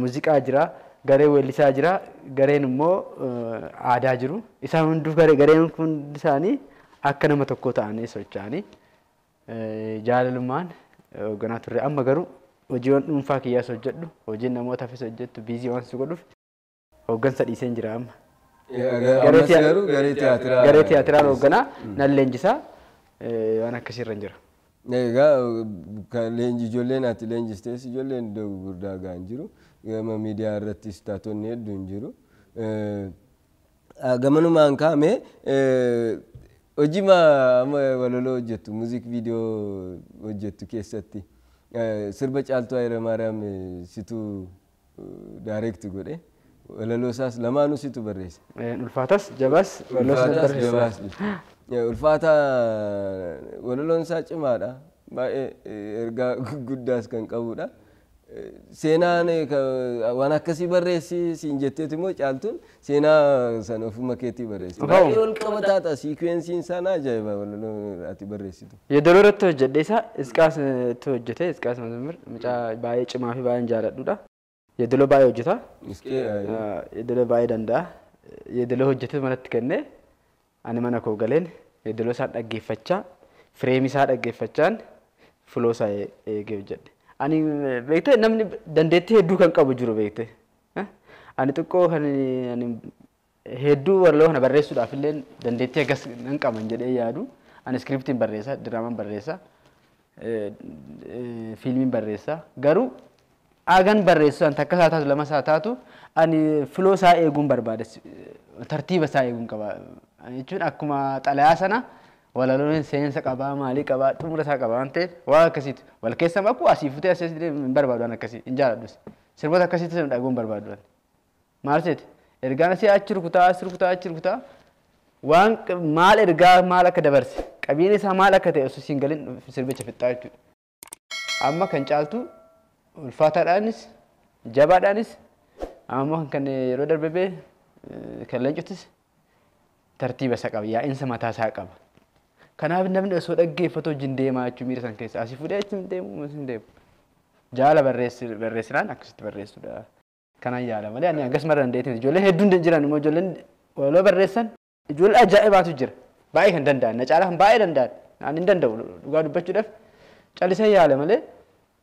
muuziqaa jira, gareen weellisaa jira, gareen immoo aadaa jiru. Isaan hunduu gareen hundi isaanii akka nama tokko ta'anii socho'anii jaalalummaan hoogganaa turre. Amma garuu hojiiwwan dhuunfaa kiyyaas hojjedhu, hojiin namootaafis hojjettu busy waan si godhuuf hooggansa dhiiseen jira amma. Ammas garuu garee tiyaatiraa. Garee tiyaatiraa hoogganaa nan leenjisaa, waan akkasiirra hin jira. Egaa kan leenji ijoolleen ati leenjistees ijoolleen iddoo gurguddaa ga'an jiru. Gama miidiyaa irrattis taatonni hedduun jiru. Gamanumaan kaa'ame hojii amma walaloo hojjettu, music video hojjettu keessatti sirba Caaltuu Hayilamaariyaam situ direct godhe. Walaloo isaas lamaanuu situ barreesse. Ulfaatas jabaas walaloo sana Ulfaataas barreessa. Jabaas. Ulfaata walaloon isaa cimaadha. Baay'ee ergaa guddaas kan qabudha. Seenaan waan akkasii barreessi siin jetteeti immoo Caaltuun seenaa sana ofuma keetii barreessi. Baay'ee wal qabataa ta'a, sequenceiin isaa na ajaa'iba walaloo ati barreessitu. Yeedaloo irratti hojjedhe isaa Isqaas hojjete. Isqaas Mazmur mucaa baay'ee cimaa fi baay'een jaalladhudha. Yeedaloo baay'ee hojjeta. Iskee Yeedaloo baay'ee danda'a. Yeedaloo hojjete manatti kennee, ani mana koo galeen yeedaloo isaa dhaggeeffachaa, frame isaa dhaggeeffachaan flow isaa eegee hojjedhe. Ani beektee, namni dandeettii hedduu kan qabu jiru beektee. Ani xiqqoo kan ani hedduu walaloo kana barreessuudhaaf illee dandeettii akkas nan qaban jedhee yaadu. Ani scriptiin barreessa, diraamaan barreessa, fiilmiin barreessa. Garuu agan barreessu an takka isaa taatu, lama isaa taatu, ani flow isaa eeguun barbaada. Tartiiba isaa eeguun qaba. Jechuun akkuma xalayaa sana walaloon seensa qabaa, maalii qabaa, xumura isaa qabaa waan ta'eef waan akkasiiti. Wal keessa makuu asii futee asii asii hin barbaadu, waan akkasii hin jaaladhus. Sirboota akkasiitti sana dhaguu hin barbaadu. Maal seeti? Ergaan asii achi rukutaa, as rukutaa, achi rukutaa, waan maal ergaa maal akka dabarse, qabiin isaa maal akka ta'e osoo siin galin sirbicha fixxaa jechuudha. Amma kan Caaltu ulfaataadhaanis jabaadhaanis, amma kan yeroo darbe kan Leencottis tartiiba isaa qaba, yaa'insa mataa isaa qaba. Kanaaf namni osoo dhaggeeffatu wajjin deemaa jechuun miira san keessa asii fuudhee achi hin deemu, asii hin deemu. Jaala barreessinaan akkasitti barreessuudha. Kanaan yaala malee ani akkas mara dandeettii miti. Ijoolleen hedduun jiran immoo, ijoolleen walaloo barreessan ijoollee ajaa'ibaatu jira. Baay'ee kan danda'an, na caalaa kan baay'ee danda'an. Ani hin danda'u, dhugaa dubbachuudhaaf callisee yaala malee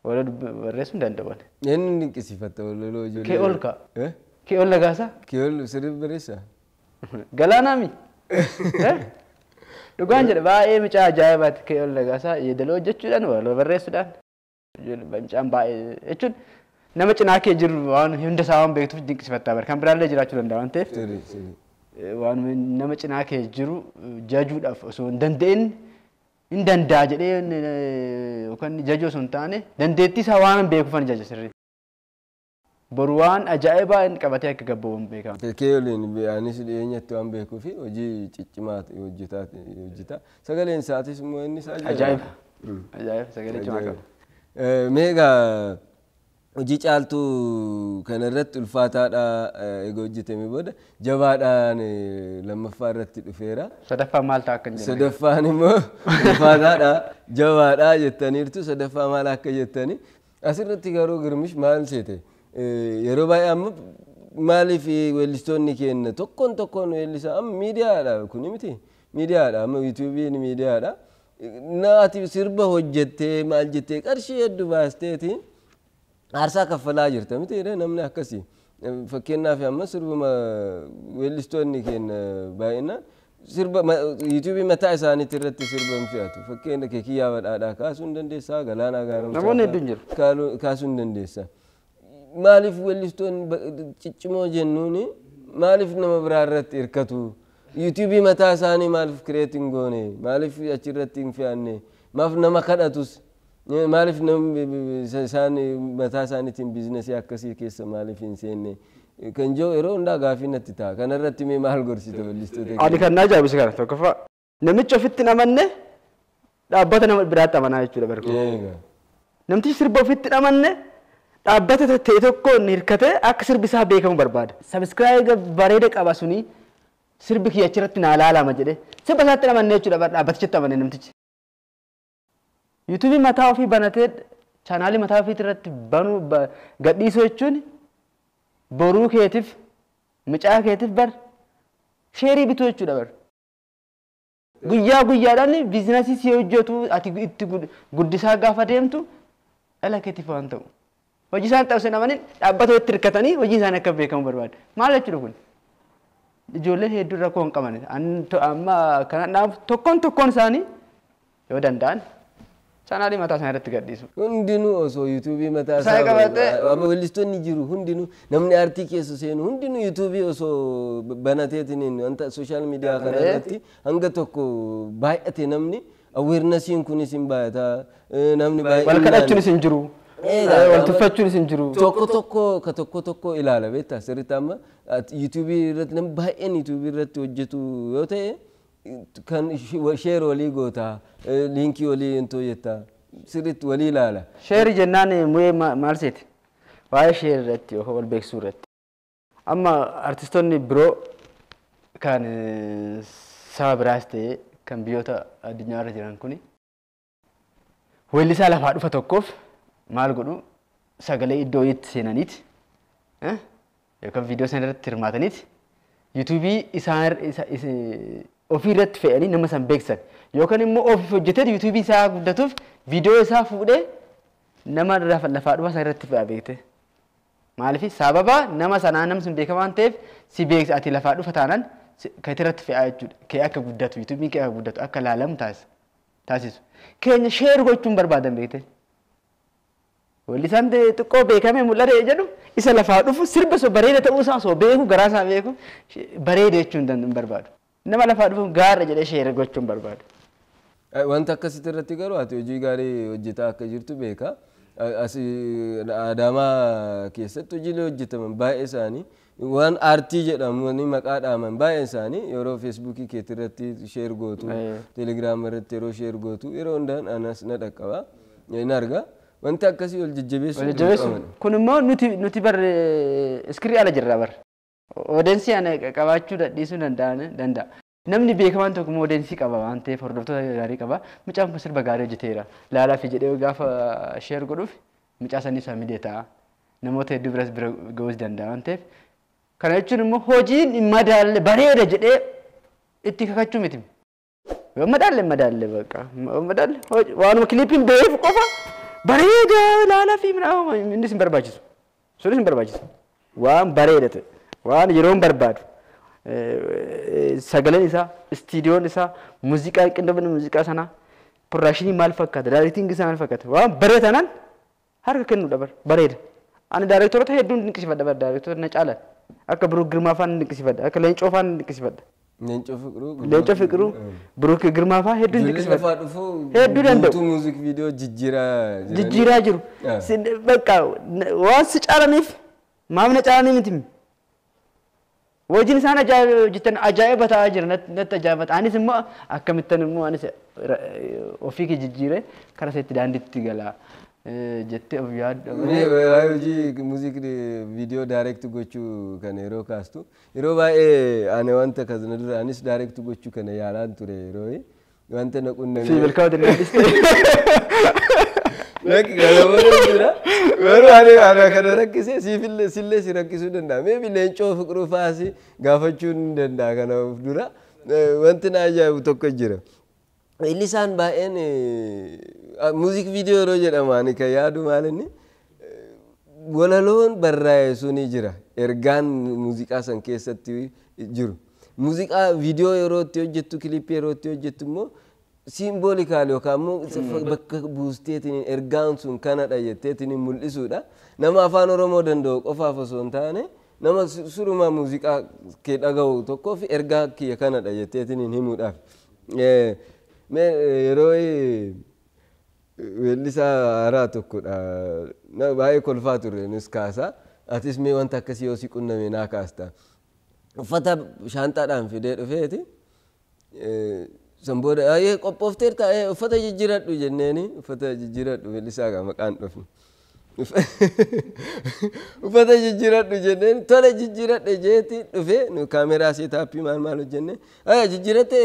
walaloo barreessuu hin danda'u. Eenyu dinqisiifatta walaloo ijoollee? Kee ol ka'a. Kee ol Lagaasaa. Kee ol sirrii barreessaa? Galaanaami. Dhugaan jedha, baay'ee mucaa ajaa'ibaati Kee ol Lagaasaa, yeedaloo hojjechuudhaan, walaloo barreessuudhaan. Mucaan baay'ee jechuun nama cinaa kee jiru waan hunda isaa waan beektuuf dinqisiifattaa bara kan biraallee jiraachuu danda'a waan ta'eef. Sirrii sirrii. Waan nama cinaa kee jiru jajuudhaaf osoo hin danda'in hin danda'a jedhee yookaan jajuu osoo hin taane dandeettii isaa waan beekuufan jaja sirrii. Boru waan ajaa'ibaa inni qabatee akka gabba'u hin beekamu. Kee waliin anis dhiyeenyatti waan beekuu fi hojii ciccimaa hojjetaa. Sagaleen isaatis immoo inni isaa Ajaa'iba. Ajaa'iba sagalee cimaa qaba. Mee egaa hojii caaltuu kanarratti ulfaataadha egaa hojjetame booda jabaadhaan lammaffaa irratti dhufeera. Sadaffaan maal ta'a akka hin jenne? Sadaffaan immoo ulfaataadha jabaadha jettaniirtu sadaffaa maal akka jettani. Asirratti garuu Girmish maal seete? Yeroo baay'ee amma maaliif weellistoonni keenya tokkoon tokkoon weellisaa amma miidiyaadha kuni miti miidiyaadha amma yuutuubiin miidiyaadha. Naati sirba hojjettee maal jettee qarshii hedduu baasteetiin aarsaa kaffalaa jirta miti namni akkasii. Fakkeenyaaf amma sirbuma weellistoonni keenya baay'inaan sirba yuutuubii mataa isaaniitti irratti sirba hin fe'atu. Fakkeenya Keekiyyaa Badhaadhaa kaasuu hin dandeessaa, Galaanaa Gaaromsaa Namoonni hedduun jiru. kaasuu hin dandeessaa. Maaliif weellistoonni ciccimoo jennuuni maaliif nama biraa irratti hirkatu? Yuutuubii mataa isaanii maaliif kireet hin goone? Maaliif achirratti hin fe'anne? Maaf nama kadhatus? Maaliif isaan mataa isaaniitiin biizinasii akkasii keessa maaliif hin seenne? Kan jiru yeroo hundaa gaaffii natti ta'a. Kanarratti mee maal gorsita weellistoota? Ani kan na ajaa'ibsu kana tokkoffaa namichi ofitti hin amanne dhaabbata nama biraatti amanaa jechuudha barkuu. Namtichi sirba ofitti hin amanne dhaabbata ta'e tokkoon hirkatee akka sirbi isaa beekamu barbaada. Sabiskiraayib bareeda qaba suni sirbi kiyya achirratti naa laalama jedhee sirba isaatti hin amanne jechuudha dhaabbatichatti amane namtichi. Yuutuubii mataa ofii banatee chaanaalii mataa ofii irratti banuu gadhiisuu jechuun boruu keetiif mucaa keetiif bar sheerii bituu jechuudha bar. Guyyaa guyyaadhaan biizinasii si hojjetu ati itti guddisaa gaafa deemtu dhala keetiif waan ta'u. Hojii isaan ta'u sin dhaabbata itti hirkatanii hojii isaanii akka beekamu barbaadu. Maal jechuudha kun? Ijoolleen hedduun rakkoo hin qaban. Amma kana tokkoon tokkoon isaanii yoo danda'an chaanaalii mataa isaanii irratti gadhiisu. Hundinuu osoo yuutuubii mataa isaa qabatee weellistoonni jiru hundinuu namni aartii keessa seenu hundinuu yuutuubii osoo banateetiin wanta sooshaal miidiyaa kana irratti hanga tokko baay'ate namni aweernasiin kunis hin baay'ata namni baay'inaan. Wal kadhachuunis hin jiru. Wal tuffachuunis hin jiru. Tokko tokko ka tokko tokko ilaala beektaa sirriitti amma yuutuubii irratti namni baay'een yuutuubii irratti hojjetu yoo ta'e kan sheer walii goota liinkii walii hin tooyetta sirriitti walii ilaala. Sheerii jennaan mu'ee maal seeti? Waa'ee sheer irratti yookaan wal beeksisuu irratti. Amma artistoonni biroo kan saba biraas ta'e kan biyyoota addunyaa irra jiran kuni weellisaa lafaa dhufa tokkoof maal godhu sagalee iddoo itti seenaniiti yookaan viidiyoo sana irratti hirmaataniiti yuutuubii isaan ofii irratti fe'anii nama san beeksisan yookaan immoo ofiif hojjetee yuutuubii isaa guddatuuf viidiyoo isaa fuudhee nama lafaa dhufa sana irratti fe'a beekte. Maaliif sababa nama sanaa namni sun beekamaa waan ta'eef si beeksisa ati lafaa dhufa taanaan kan irratti fe'aa jechuudha. Kee akka guddatu yuutuubiin kee akka guddatu akka laalamu taasisu. Keenya sheer gochuun barbaadan beekte. Weellisaan xiqqoo beekamee mul'ate jedhu isa lafaa dhufu sirba osoo bareeda ta'uu isaa osoo beeku garaa isaa beeku bareeda jechuun hin barbaadu. Nama lafaa dhufu gaara jedhee sheer gochuun barbaadu. Wanta akkasitti irratti garuu ati hojii gaarii hojjetaa akka jirtu beeka. As Adaamaa keessatti hojiilee hojjetaman baay'ee isaanii waan aartii jedhamu maqaa dhaaman baay'ee isaanii yeroo feesbuukii keetti irratti sheer gootu teelegiraama irratti yeroo sheer gootu yeroo hundaan anas na dhaqqaba hin arga. Wanti akkasii wal jajjabeessu. Wal jajjabeessu. Kun immoo nuti bar iskirii ala jirra bar. Odeensii ana qabaachuu dhiisuu danda'a. Namni beekamaan tokko immoo odeensii qaba waan ta'eef hordoftoota gaarii qaba. Mucaan kun sirba gaarii hojjeteera. Laalaa fi jedhee gaafa sheer godhuuf mucaa sanii isaa midee ta'a. Namoota hedduu biras bira ga'uus danda'a waan ta'eef. Kana jechuun immoo hojiin hin madaalle bareeda jedhee itti kakachuu miti. Yoo madaalle madaalle bakka. Yoo madaalle waanuma kiliipiin beeku qofa bareeda laalaa fi innis hin barbaachisu. Sunis hin barbaachisu. Waan bareeda ta'e waan yeroon barbaadu. Sagaleen isaa, istiidiyoon isaa, muuziqaa qindoomina muuziqaa sanaa, piroodakshinii maal fakkaata, daayirektiingi isaa maal fakkaata, waan bareeda taanaan harka kennuudha bareeda. Ani daayirektoroota hedduun dinqisiifadha bara daayirektoroota na caalan. Akka Biruk Girmaa fa'aa nan dinqisiifadha. Akka Leencoo fa'aa nan dinqisiifadha. Leencoo Fiqiruu. Leencoo Fiqiruu, Biruk Girmaa fa'aa hedduu dinqisiifadha. Hedduu danda'u. Guutuu muuziq viidiyoo jijjiiraa jiru. Jijjiiraa jiru. Bakka waan si caalaniif maaf na caalanii miti. Hojiin isaan ajaa'iba hojjetan ajaa'iba ta'aa jira natti ajaa'iba ta'a. Anis immoo akkamittan immoo anis ofii kee jijjiiree karaa isaatti daandiitti gala jettee of yaaddu. Hojii muuziq viidiyoo direct gochuu kana yeroo kaastu yeroo baay'ee ani wanta kana dura anis direct gochuu kana yaalaan ture yeroo wanta na qunname. Si milkaa'uu dandeessiste. Lakki kana booda jira. Garuu ani ana kana rakkisee siifillee sillee si rakkisuu danda'a. Meebi Leencoo Fiqiruu fa'aas gaafachuu ni danda'a kana of dura. Wanti na ajaa'ibu tokko jira. Weellisaan baay'een muuziq viidiyoo yeroo jedhamu ani kan yaadu maal inni walaloon barraa'e suni jira. Ergaan muuziqaa san keessatti jiru. Muuziqaa viidiyoo yeroo itti hojjettu kilippii yeroo itti hojjettu immoo symbolical yookaan immoo bakka buusteetiin ergaan sun kanadha jetteetiin mul'isuudha. Nama afaan Oromoo danda'u qofaaf osoo hin taane nama surumaa muuziqaa kee dhaga'u tokkoof ergaa kiyya kanadha jetteetiin himuudhaaf. Yeroo weellisaa haaraa tokkodha. Baay'ee kolfaa turre nus kaasaa. Atis mee wanta akkasii yoo si qunname naa kaasta. Uffata shaantaadhaan fidee dhufeeti. San booda qophoofteerta uffata jijjiiradhu jenneeni uffata jijjiiradhu weellisaa qaba maqaan dhufne. Uffata jijjiiradhu jenneen tole jijjiiradhe jeeti dhufee nu kaameraa seetaappii maal maal hojjenne jijjiiratte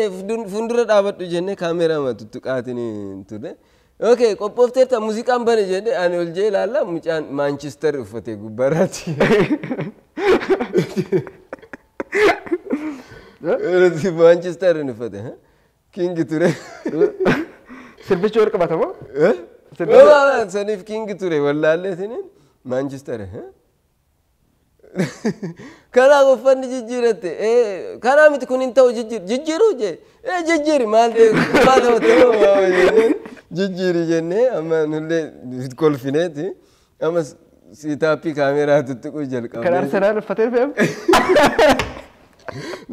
fuuldura dhaabadhu jenne kaameraa tuttuqaatiin turre. Okay qophoofteerta muuziqaan bane jenne ani ol jee ilaalla mucaan Maanchister uffatee gubbaarratti. Maanchister uffate. King ture. Sirbichi wal qabata moo? Saniif King ture wallaalleetiin Maanchister. Karaa uffanni jijjiiratte karaa miti kun hin ta'u jijjiiruu jee jijjiiri maal ta'e maal ta'e jijjiiri jennee amma nullee kolfineeti amma siitaappii kaameraa tuttuquu jalqabne. Kan Arsenaal uffatee fe'amu.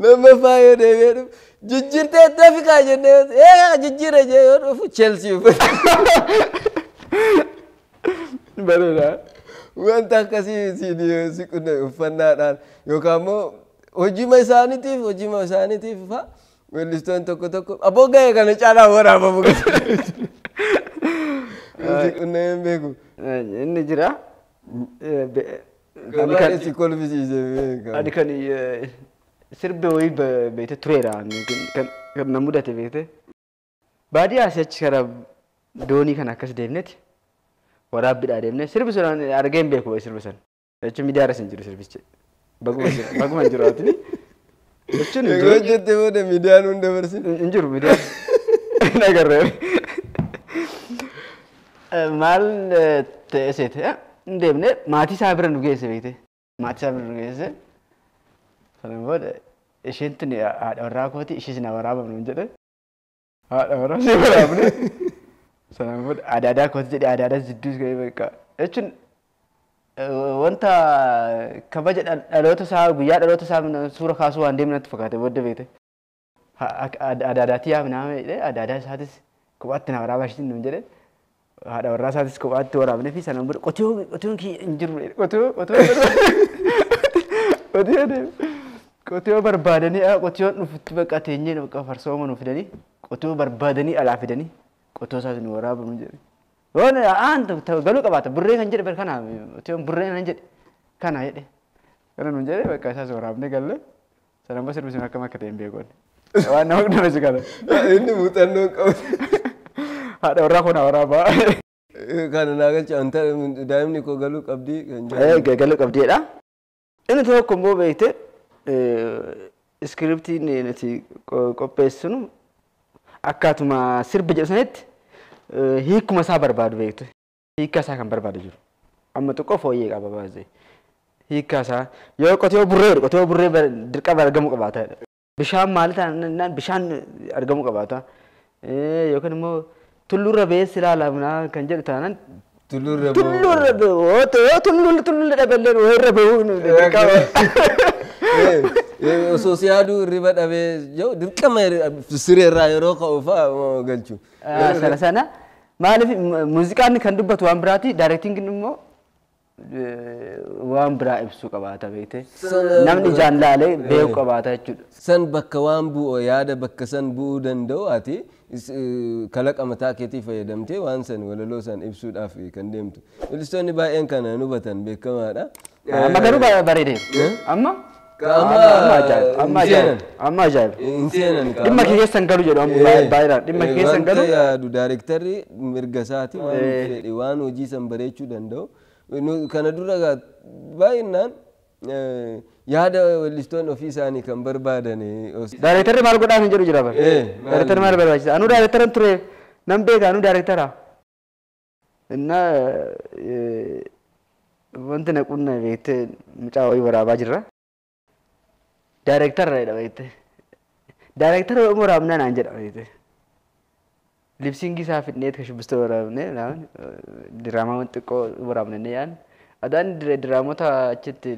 Lammaffaa yoo deebi'ee dhufu jijjiirtee dafiqaa jennee jijjiira jee yoo dhufu Chelsea uffate. Bareeda. Wanta akkasii si qunname uffannaadhaan yookaan immoo hojiima isaaniitiif fa'a weellistoonni tokko tokko abboo ga'ee kana caalaa waraabamu. Si qunnamee hin beeku. Inni jira. Baay'ee si kolfisiise beeka. Ani kan sirba wayii beekte tureera kan na mudate beekte. Baadiyyaa asii achi karaa doonii kana akkas deemneeti waraabbiidhaa deemne sirbi sun argee hin beeku sirbi sun. Jechuun miidiyaa irras hin jiru sirbichi. Baguma hin jiru ati. Jechuun hin jiru. Yeroo jettee booda miidiyaan hunda dabarsin. Hin jiru miidiyaan. Hin agarree. Maal ta'e seete hin deemne maatii isaa bira nu geesse beekte. Maatii isaa bira nu geesse. Sana booda isheen tun haadha warraa kooti ishee sin waraabamnu hin jedhe. Haadha warraa si waraabne. Sana booda adaadaa kooti jedhe adaadaa jidduu ga'ee bakka. Jechuun wanta kabaja dhaloota isaa guyyaa dhaloota isaa suura kaasuu waan deemnu natti fakkaate booda beekte. Adaadaatii yaa minaa jedhe adaadaa isaatis kophaatti na waraabaa ishiin nuun jedhe. Haadha warraa isaatis kophaatti waraabne fi sana booda qotiyoon kiyya hin jiru qotiyoo qotiyoo deemu. Qotiyoo barbaadanii qotiyoon dhufutti bakka teenyee bakka farsooma nu fidanii qotiyoo barbaadanii alaa fidanii qotiyoo isaas nu waraabamu jedhe. Waan aan galuu qabaata burree kan jedhe kana qotiyoon burree nan jedhe kana jedhe. Kana nuun jedhe bakka isaas waraabnee galle sana immoo sirbi sun akkam akka ta'e hin beeku. Waan nama nama si kana. Inni muuxannoo qabu. Haadha warraa kun waraabaa. Kana naa galcha daa'imni koo galuu qabdii kan jedhu. Galuu qabdiidha. Inni tokko immoo beekte iskiriptiin nuti qopheessinu akkaatuma sirba jedhu sanitti hiikuma isaa barbaadu beektu. Hiikka isaa kan barbaadu jiru. Amma xiqqoo fooyyee qaba baasee. Hiikka isaa yoo qotiyoo burree jedhu qotiyoo burree dirqama argamuu qabaata. Bishaan maali taanaan bishaan argamuu qabaata. Yookaan immoo tulluurra beessi ilaalaa kan jedhu taanaan Tulluu Tulluu irra tulluu tulluu dhaballee irra bahuu dirqama. Osoo si yaaduu hirriba dhabee yoo dirqama siree irraa yeroo ka'u fa'a galchu. Sana sana maaliif muuziqaan kan dubbatu waan biraati, daayirektingiin immoo waan biraa ibsuu qabaata beekte. Namni ijaan laalee beeku qabaata jechuudha. San bakka waan bu'u yaada bakka san bu'uu danda'u ati kalaqa mataa keetii fayyadamtee waan san walaloo san ibsuudhaaf kan deemtu. Weellistoonni baay'een kana hin hubatan beekamaadha. Amma garuu bareedeera. Amma amma ajaa'iba. Amma ajaa'iba. Hin seenan. Dhimma kee keessan galu jedhu amma baay'inaan dhimma kee keessan galu. Wanta yaadu daayirektarri mirga isaati waan fedhe waan hojii san bareechuu danda'u. Kana dura baay'inaan yaada weellistoonni ofii isaanii kan barbaadan. Daayirektarri maal godhaa kan jedhu jira bara. Daayirektarri maal barbaachisa? Anuu daayirektaran ture nan beeka anuu daayirektara. Innaa wanti na qunna beektee mucaa wayii waraabaa jirra. Daayirektara jedha beektee. Daayirektara waraabnaa naan jedha beektee. Lipsiingii isaa fidnee kan shubbistoota waraabnee diraamaa xiqqoo waraabnee yaadne. Adaan diraamota achitti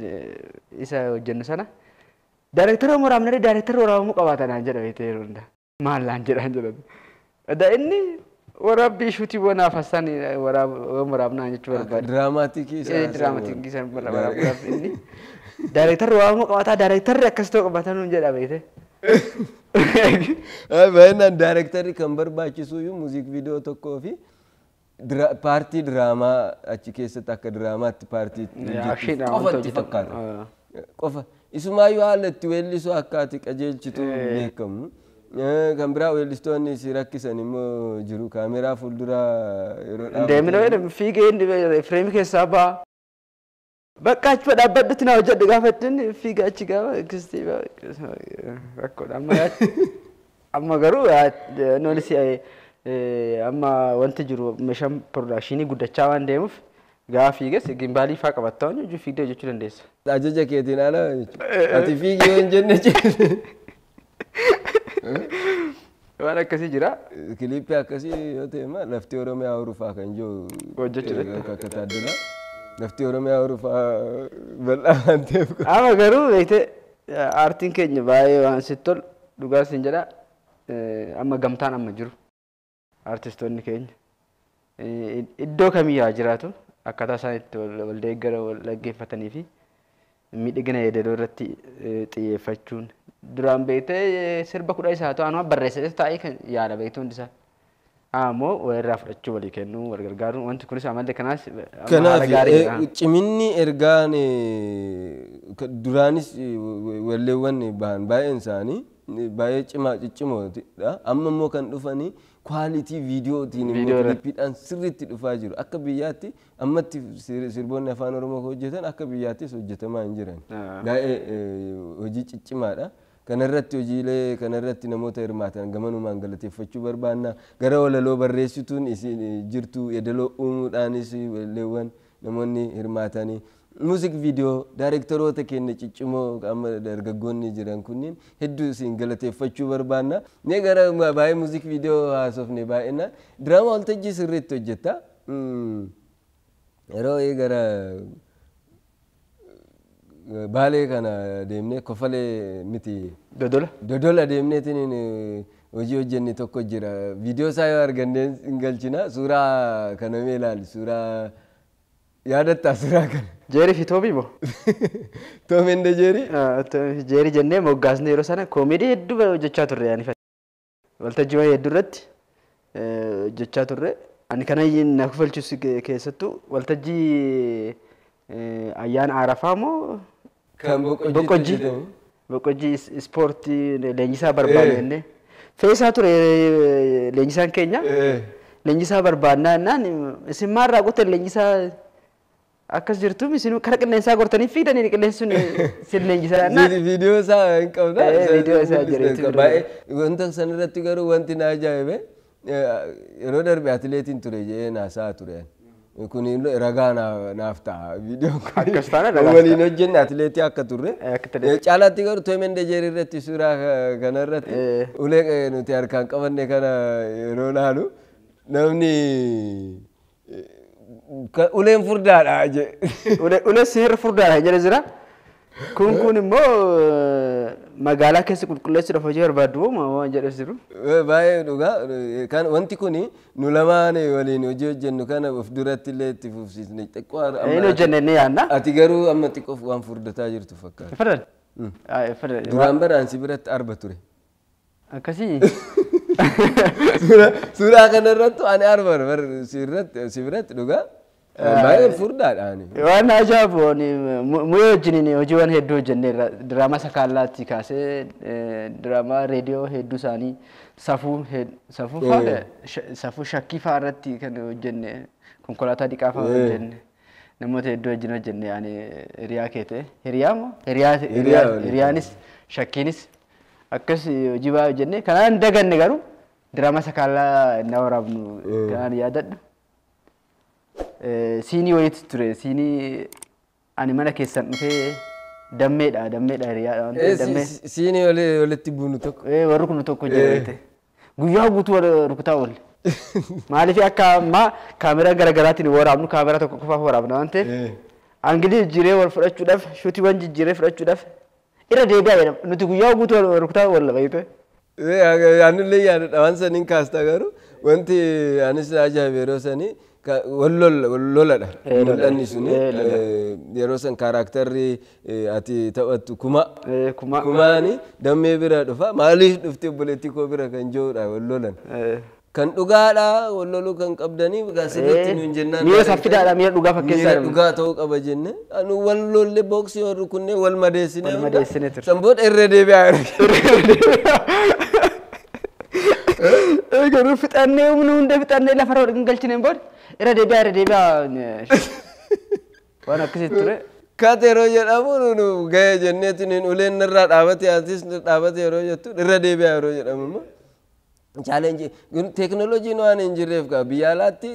isa hojjennu sana daayirektara waraabnee daayirektara waraabamuu qabaata naan jedha beektee yeroo hundaa. Maal naan jedhaan jedhan. Adaa inni waraabbii shuutii bonaaf hassaan waraabnaa jechuu barbaade. Diraamaatikii isaa. Diraamaatikii isaa waraabuudhaaf inni daayirektarri waraabamuu qabaata daayirektarri akkas ta'uu qabaata nuun jedha beektee. Baay'inaan daayirektarri kan barbaachisu iyyuu muuziq viidiyoo tokkoo fi paartii diraamaa achi keessatti akka diraamaatti paartii qofa itti fakkaata. Qofa isumaayyuu haala itti weellisu akka ati qajeelchitu beekamu. Kan biraa weellistoonni si rakkisan immoo jiru kaameraa fuulduraa yeroo dhaabbatu. Deemina fiigee fireemii keessaa ba'a. Bakka achuma dhaabbadhutti na hojjedhu gaafa ittiin fiiga achi gaafa kistii rakkoodha. Amma garuu noonis amma wanti jiru meeshaan piroodakshinii guddachaa waan deemuuf gaafa fiiges gimbaalii faa qabattaa waan hojii fiigdee hojjechuu dandeessa. Ajaja keetiin ala jechuudha. Ati fiigi yoo hin jenne jechuudha. Waan akkasii jira. Kiliippii akkasii yoo ta'e immoo lafti Oromiyaa horufaa kan jiru hojjechuu akka taaddala. Lafti Oromiyaa horufaa bal'aa waan ta'eef. Amma garuu beektee aartiin keenya baay'ee waan sitti tolu dhugaa siin jedha amma gamtaan amma jiru aartistoonni keenya iddoo kamiyyuu haa jiraatu akkaataa isaan itti wal deeggaran wal dhaggeeffatanii fi miidhagina yeedaloo irratti xiyyeeffachuun duraan beektee sirba kudha isaa ta'an waan barreessee taa'ee kan yaada beektee hundi isaa. Ammoo walirraa fudhachuu walii kennuu wal gargaaruun wanti kunis amalli kanaas Kanaaf ciminni ergaan duraanis walleewwan bahan baay'een isaanii baay'ee cimaa ciccimootidha. Amma immoo kan dhufanii kwaalitii viidiyootiin immoo kiliippiidhaan sirriitti dhufaa jiru. Akka biyyaatti ammatti sirboonni afaan Oromoo hojjetan akka biyyaattis hojjetamaa hin jiran. Baay'ee hojii ciccimaadha. Kanarratti hojiilee kanarratti namoota hirmaatan gamanumaan galateeffachuu barbaanna. Gara walaloo barreessituun isin jirtu yeedaloo uumuudhaanis walleewwan namoonni hirmaatanii. Muuziq viidiyoo daayirektaroota keenya ciccimoo amma dargaggoonni jiran kunniin hedduu isin galateeffachuu barbaanna. Mee gara baay'ee muuziq viidiyoo haasofne baay'inaan diraamaa waltajjii sirriitti hojjetta. Yeroo gara Baalee kana deemnee Kofalee miti. Dodola. Dodola deemneetiin hojii hojjenne tokko jira. Viidiyoo isaa yoo arganne hin galchina. Suuraa kana mee ilaali. Suuraa yaadattaa suuraa kana. Jeerii fi Toobii moo? Toomii inda Jeerii? Jeerii jennee moggaasne yeroo sana koomedii hedduu hojjechaa turre yaani. Waltajjiiwwan hedduu irratti hojjechaa turre. Ani kana na kufalchiisu keessattuu waltajjii ayyaana Arafaa moo? Kan Boqqojjii. Boqqojjii ispoortii leenjisaa barbaanne jennee. Feesaa ture leenjisaan keenya. Leenjisaa barbaannaa jennaan isin maalirraa gootan leenjisaa akkas jirtu isin kara qilleensaa gortanii fiidanii qilleensi sun isin leenjisaa jennaan. Viidiyoo isaa hin qabna. Viidiyoo isaa jira. Baay'ee wanta sanarratti garuu wanti na ajaa'ibe yeroo darbe atileetiin ture jedhee naasaa ture. Kun ragaa naaf ta'a. Viidiyoon kun waliin hojjenne atileetii akka turre. Caalaatti garuu Toomii Dejeerii irratti suuraa kanarratti ulee nuti harkaan qabanne kana yeroo laalu namni Uleen furdaadha je. Uleen seerri furdaadha jedhe jira. Kun immoo magaalaa keessa qulqulleessuudhaaf hojii barbaaddu moo waan jedhes jiru. Baay'ee dhugaa kan wanti kuni nu lamaan waliin hojii hojjennu kana of duratti illee itti fufsiisne xiqqoo. Inni hojjenne ni yaadna. Ati garuu amma xiqqoof waan furdataa jirtu fakkaata. Furdan. Duraan baraan si biratti arba ture. Akkasii. Suuraa kanarrattu ani arba si biratti dhugaa. Baay'ee furdaadha ani. Waan ajaa'ibu mu'ee wajjiniin hojiiwwan hedduu hojjenneerra. Diraamaa sakaallaatti kaasee diraamaa reediyoo hedduu isaanii safuu safuu shakkii fa'aa irratti kan hojjenne konkolaataa dhiqaa fa'aa hojjenne namoota hedduu wajjin hojjenne ani hiriyaa kee ta'e hiriyaa moo hiriyaanis shakkiinis akkas hojii baay'ee hojjenne kanaan daganne garuu diraamaa sakaallaa na waraabnu kanaan yaadadhu. Siinii wayiitu ture. Siinii ani mana keessan dhufee dammeedha hiriyaadha waan ta'eef dammee. Siinii walitti buunu tokko. Warri kun tokko jedhee guyyaa guutuu rukutaa oolle. Maaliif akka ammaa kaameraa garaagaraatiin waraabnu kaameraa tokko qofaaf waraabna waan ta'eef angilii jijjiiree wal fudhachuudhaaf shuutiiwwan jijjiiree fudhachuudhaaf irra deebi'aa jedhama. Nuti guyyaa guutuu rukutaa oolla beekte. Anillee yaadadha waan saniin kaasta garuu wanti anis ajaa'ibe yeroo sanii wal loladha. Mul'anni suni yeroo san kaaraaktarri ati taphattu kuma. Kumaani dammee bira dhufa maaliif dhufte obboleettii koo bira kan jirudha wal lolan. Kan dhugaadha wal loluu kan qabdanii sirriitti nuun jennaan. Miira saffidaadha miira dhugaa fakkeessaa. Miira dhugaa ta'uu qaba jenne anu wal lolle booksii wal rukunnee wal madeessine. Wal madeessine ture. San booda irra deebi'aa. Garuu fixannee humna hunda fixannee lafa irra hin galchineen booda irra deebi'aa waan akkasitti ture. Kaate yeroo jedhamu nu gahee jenneetiin uleen irraa dhaabate atis dhaabate yeroo jettu irra deebi'aa yeroo jedhamu immoo. Chaalenjii teekinooloojiin waan hin jirreef biyya alaatti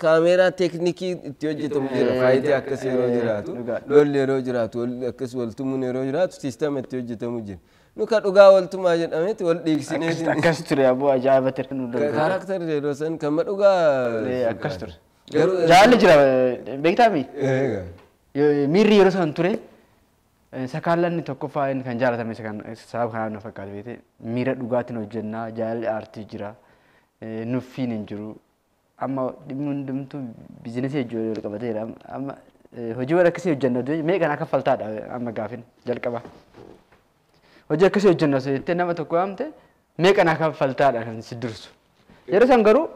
kaameeraa teeknikii itti hojjetamu jira faayidaa akkasii yeroo jiraatu lolli yeroo jiraatu akkas waltumuun yeroo jiraatu siistama itti hojjetamu jira. Nu ka dhugaa waltumaa jedhameeti wal dhiigsinee. Akkas ture aboo ajaa'iba ture. Kaaraaktarri yeroo san kan dhugaa. Akkas ture. Jaalli jira beektaami? Miirri yeroo san ture sakaallanni tokkoffaa inni kan jaalatame sababa kanaan nu fakkaata beekte miira dhugaatiin hojjennaa jaalalli aartii jira nuffiin hin jiru amma dhimmi hundumtuu biizinesii hojii wal qabateera amma hojiiwwan akkasii hojjenna mee kan akka faltaadha amma gaafin jalqaba. Hojii akkasii hojjenna osoo jettee nama tokko waamte mee kan akka faltaadha kan si dursu. Yeroo san garuu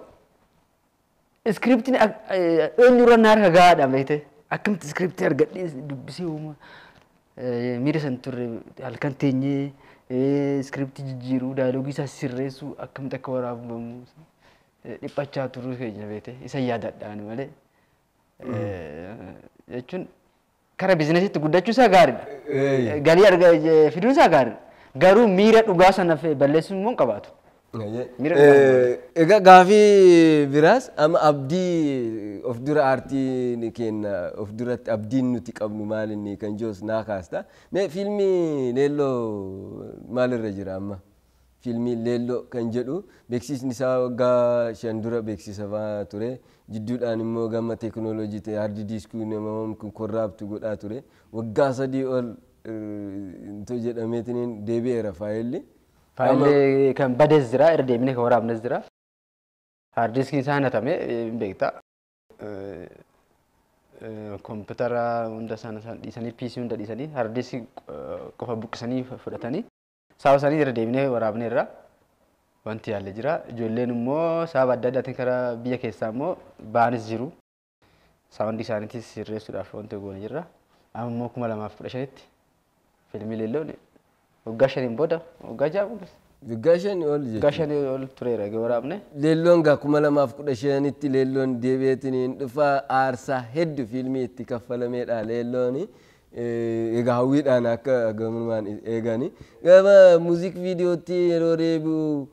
iskiriptiin eenyurra na harka gahaadha beekte akkamitti iskiriptii argadhee dubbisee uumaa miira san turre halkan teenyee iskiriptii jijjiiruu daayilogii isaa sirreessuu akkamitti akka waraabamu dhiphachaa turuu keenya beekte isa yaadadhaan malee jechuun kara biizinesiitti guddachuu isaa gaariidha. Galii fiduun isaa gaariidha. Garuu miira dhugaa sana balleessuun immoo hin qabaatu. Egaa gaafii biraas amma abdii of dura aartiin keenya of duratti abdiin nuti qabnu maal inni kan jirus naa kaasta. Mee fiilmii leelloo maalirra jira amma? Fiilmii leelloo kan jedhu beeksisni isaa waggaa 5 dura beeksisamaa ture. Jidduudhaan immoo gama teekinooloojii ta'e haardi diiskii nama korraabtu godhaa ture. Waggaa 3 ol jedhameetiin deebi'eera faayilli. Faayilli kan badees jira irra deebinee kan waraabnes jira. Haard diiskiin isaa hatame hin beekta. Kompiitara hunda sana dhiisanii PC hunda dhiisanii haard diiskii qofa buqqisanii fudhatanii sababa isaanii irra deebinee waraabneerra wanti yaalle jira. Ijoolleen immoo sababa adda addaatiin karaa biyya keessaa immoo ba'anis jiru. Saawundii isaaniitis sirreessuudhaaf wanti goone jirra. Amma immoo 2015tti fiilmii leelloon waggaa 5 booda waggaa 6 Waggaa 5 ol jechuudha. Waggaa 5 ol tureera waraabne. Leelloon gaa 2015tti leelloon deebi'eetiin hin dhufa aarsaa hedduu fiilmii itti kaffalameedha leelloon. Egaa hawwiidhaan akka gamumaan eegani. Gama muuziik viidiyootti yeroo deebi'u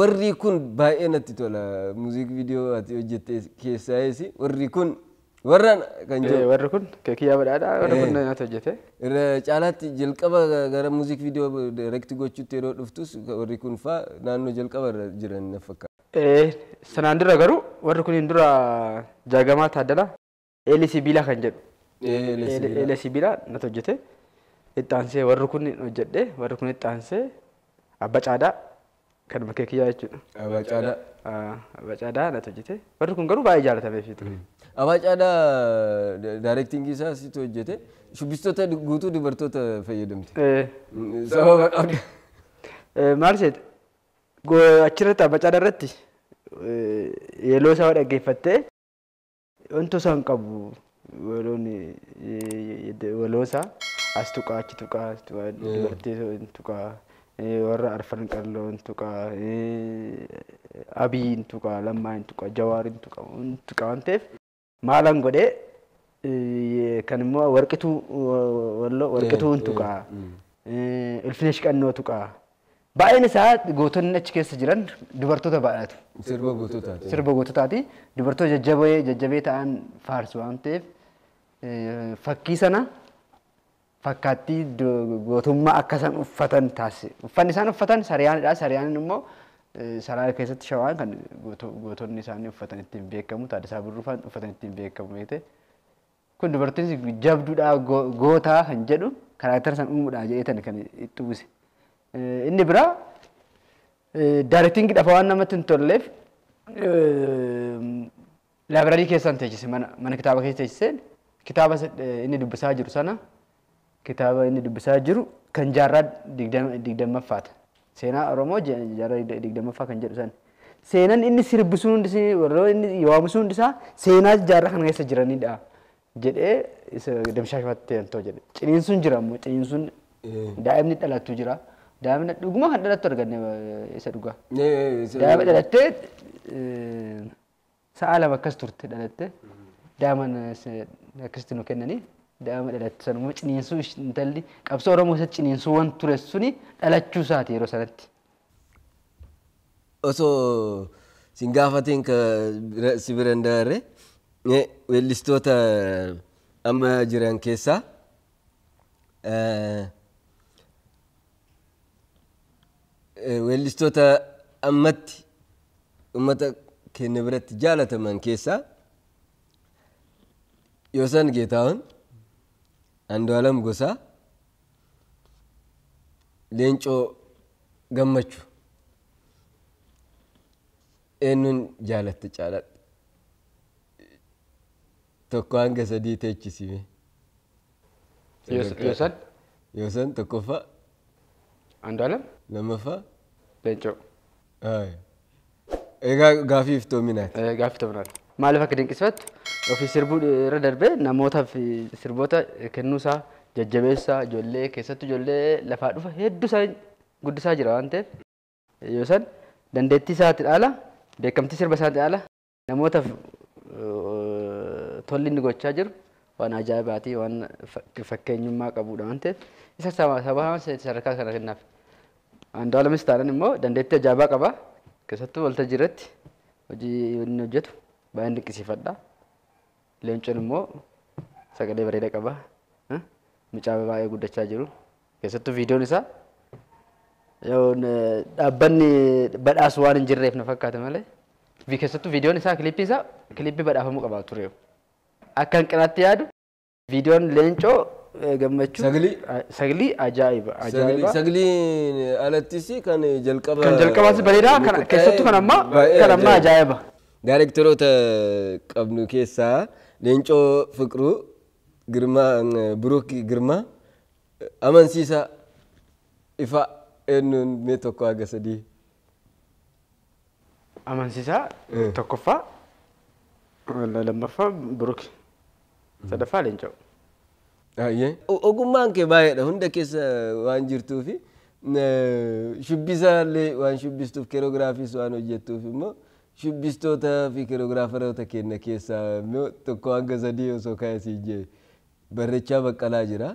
warri kun baay'ee natti tola. Muuziik viidiyoo ati hojjette keessaayis warri kun warra kan jiru. Warri kun keekiyyaa badhaadhaa warri kun nyaata hojjete. Irra caalaatti jalqaba gara muuziik viidiyoo direkti gochuutti yeroo dhuftus warri kun faa naannoo jalqaba irra jiran na fakkaata. Sanaan dura garuu warri kun dura Jaagamaa Taaddalaa Eelee Sibiilaa kan jedhu. Eelee Sibiilaa natu hojjete. Itti aansee warri kun hojjedhe, warri kun itti aansee Abba Caadaa kan makkee kiyyaa jechuudha. Abba Caadaa. Abba Caadaa natu hojjete. Warri kun garuu baay'ee jaallatameefii ture. Abba Caadaa daayirektiingii isaa situ hojjete. Shubbistoota guutuu dubartoota fayyadamte. Sababa qabda. Maal seete? Achirratti Abba Caadaa irratti yeeloo isaa dhaggeeffattee wantoota isaan qabu waloo isaa as tuqaa achi tuqaa dubartii tuqaa warra arfan qalloo tuqaa Abiyin tuqaa Lammaan tuqaa Jawaarin tuqaa tuqaa waan ta'eef maalan godhee kan immoo warqituu walloo warqituu tuqaa Ulfinesh Qannoo tuqaa. Baay'een isaa gootonni achi keessa jiran dubartoota baay'atu. Sirba goototaati. Sirba goototaati. Dubartoota jajjabee ta'an faarsu waan ta'eef fakkii sana fakkaattii gootummaa akka isaan uffatan taasise. Uffanni isaan uffatan sariyaanidha. Sariyaan immoo Saraara keessatti shawaan kan gootonni isaanii uffatan ittiin beekamu. Taaddasaa Birruu fa'aan uffatan ittiin beekamu beekte. Kun dubartiin jabduudhaa gootaa kan jedhu karaktera san uumuudhaa jedheetan kan itti uwwise. Inni biraa daayirektiingii dhafa waan namatti hin tolleef laabrarii keessaan teechise, mana kitaaba keessa teechiseen kitaaba inni dubbisaa jiru sana kitaaba inni dubbisaa jiru kan jaarraa 20ffaata. Seenaa Oromoo jaarraa 20ffaa kan jedhu sana. Seenaan inni sirbisuun hundi warra inni waamisuun hundi isaa seenaa jaarraa kana keessa jiranidha jedhee isa damshaashumatti ta'e jedhe. Ciniinsuun jira immoo ciniinsuun daa'imni dhalattu jira. Daa'imni dhuguma kan dhalattu arganne isa dhugaa. Daa'ima dhalattee sa'a 2 akkas turte dhalattee daa'ima akkasitti nu kennanii daa'ima dhalatte sanuma ciniinsuu intalli qabsoo Oromoo keessatti ciniinsuu waan ture suni dhalachuu isaati yeroo sanatti. Osoo sin gaafateen ka si bira hin dabarre weellistoota amma jiran keessaa weellistoota ammatti uummata keenya biratti jaalataman keessaa Yoosan Geetahuun, Andu'aalam Gosaa, Leencoo Gammachuu eenyuun jaalatte caalaatti? 1 hanga 3 teechisime. Yoosan? Yoosan 1ffaa. Andu'aalam? 2ffaa. Leencoo. Egaa gaaffii iftoominaati. Gaaffii iftoominaati. Maaliif akka dinqisiifattu ofii sirbuu irra darbee namootaaf sirboota kennuusaa jajjabeessaa ijoollee keessattuu ijoollee lafaa dhufa hedduu isaa guddisaa jira waan ta'eef Yoosan dandeettii isaatti dhaala beekamtii sirba isaatti dhaala namootaaf tolli inni gochaa jiru waan ajaa'ibaati waan fakkeenyummaa qabudha waan ta'eef isa saba sadarkaa kana kennaaf. Andu'aalamis taanaan immoo dandeettii ajaa'ibaa qaba keessattuu waltajjii irratti hojii inni hojjetu baay'een dinqisiifadha. Leencoon immoo sagalee bareedaa qaba. Mucaa baay'ee guddachaa jiru. Keessattuu viidiyoon isaa dhaabbanni badhaasu waan hin jirreef na fakkaata malee. Keessattuu viidiyoon isaa kilippii isaa kilippii badhaafamuu qaba ture. Akka hanqinaatti yaadu viidiyoon Leencoo Gammachuu. Saglii? Saglii ajaa'iba. Ajaa'iba. Sagliin alattis kan jalqaba. Kan jalqabaas bareedaa keessattuu kan ammaa ajaa'iba. Daayirektaroota qabnu keessaa Leencoo Fiqiruu, Girmaa Biruuk Girmaa, Amansiisaa Ifaa eenyuun mee 1 hanga 3. Amansiisaa 1ffaa, 2ffaa Biruuk, 3ffaa Leencoo. Ogummaan kee baay'eedha hunda keessa waan jirtuufi shubbisallee waan shubbistuuf keerogiraafiis waan hojjettuuf immoo shubbistoota fi keerogiraafaroota keenya keessaa immoo 1 hanga 3 osoo kaa'e siin jee Barreechaa Baqqalaa jira.